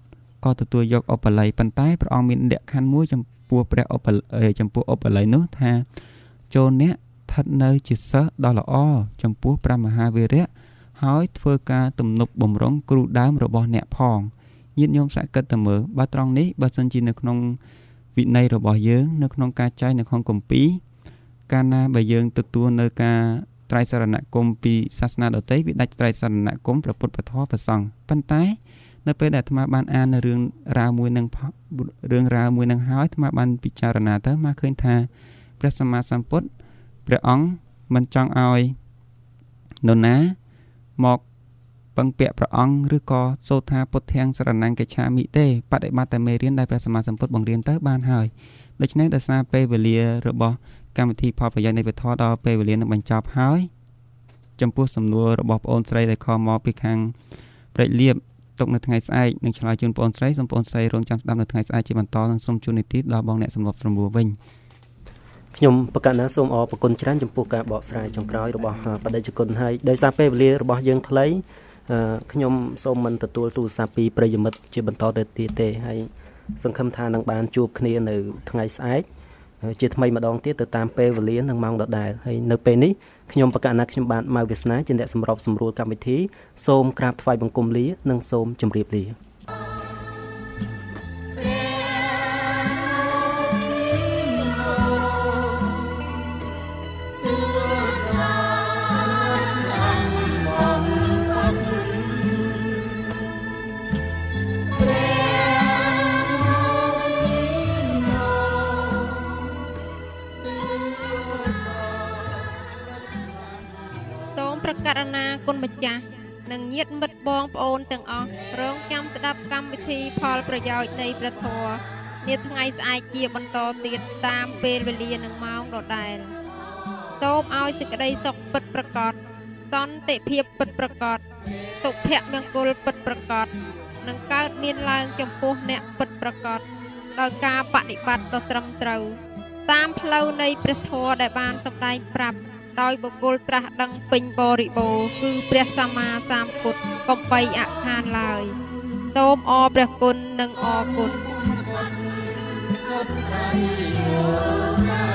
ក៏ទទួលយកឧបល័យប៉ុន្តែព្រះអង្គមានលក្ខខណ្ឌមួយចំពោះព្រះឧបល័យចំពោះឧបល័យនោះថាចូលអ្នកស្ថិតនៅជាសិស្សដ៏ល្អចំពោះព្រះមហាវីរៈហើយធ្វើការទំនប់បំរុងគ្រូដើមរបស់អ្នកផងញាតិញោមសាក់គិតទៅមើលបើត្រង់នេះបើសិនជានៅក្នុងវិន័យរបស់យើងនៅក្នុងការចែងនៅក្នុងគម្ពីរកាលណាបើយើងទទួលនៅការត្រៃសរណគមពីសាសនាដទៃវាដាច់ត្រៃសរណគមព្រះពុទ្ធពធព្រះសង្ឃប៉ុន្តែនៅពេលដែលអាត្មាបានអាននៅរឿងរ៉ាវមួយនឹងហើយអាត្មាបានពិចារណាទៅមកឃើញថាព្រះសម្មាសម្ពុទ្ធព្រះអង្គមិនចង់ឲ្យនរណាមកពឹងពាក់ព្រះអង្គឬក៏សូត្រថាពុទ្ធាំងសរណង្កិច្ឆាមិទេបដិបត្តិតែមេរៀនដែលព្រះសម្មាសម្ពុទ្ធបង្រៀនទៅបានហើយដូច្នេះដោយសារពេលវេលារបស់កម្មវិធីផលប្រយោជន៍នៃពធដល់ពេលវេលានឹងបញ្ចប់ហើយចំពោះសំណួររបស់ប្អូនស្រីដែលខំមកពីខាងព្រែកលៀបទុកនៅថ្ងៃស្អែកនឹងឆ្លើយជូនប្អូនស្រីសូមប្អូនស្រីរងចាំស្ដាប់នៅថ្ងៃស្អែកជាបន្តនិងសូមជូននីតិដល់បងអ្នកសម្របសម្រួលវិញខ្ញុំបកណាសូមអរគុណច្រើនចំពោះការបកស្រាយចុងក្រោយរបស់បដិជគុណហើយដោយសារពេលវេលារបស់យើងខ្លីខ្ញុំសូមមិនទទួលទូរស័ព្ទពីប្រិយមិត្តជាបន្តទៅទៀតទេហើយសង្ឃឹមថានឹងបានជួបគ្នានៅថ្ងៃស្អែកជាថ្មីម្ដងទៀតទៅតាមពេលវេលានិងម៉ោងដដែលហើយនៅពេលនេះខ្ញុំបកណាខ្ញុំបាទម៉ៅវាសនាជាអ្នកសម្របសម្រួលកម្មវិធីសូមក្រាបថ្វាយបង្គំលានិងសូមជម្រាបលាករណាគុណម្ចាស់និងញាតិមិត្តបងប្អូនទាំងអស់រងចាំស្ដាប់កម្មវិធីផលប្រយោជន៍នៃព្រះធម៌នាថ្ងៃស្អែកជាបន្តទៀតតាមពេលវេលានិងម៉ោងដដែលសូមឲ្យសេចក្តីសុខពិតប្រាកដសន្តិភាពពិតប្រាកដសុភមង្គលពិតប្រាកដនឹងកើតមានឡើងចំពោះអ្នកពិតប្រាកដដោយការបដិបត្តិដ៏ត្រឹមត្រូវតាមផ្លូវនៃព្រះធម៌ដែលបានសម្ដែងប្រាប់ដោយបុគ្គលត្រាស់ដឹងពេញបរិបូរណ៍គឺព្រះសម្មាសម្ពុទ្ធកុំបីអខានឡើយសូមអរព្រះគុណនិងអរគុណ។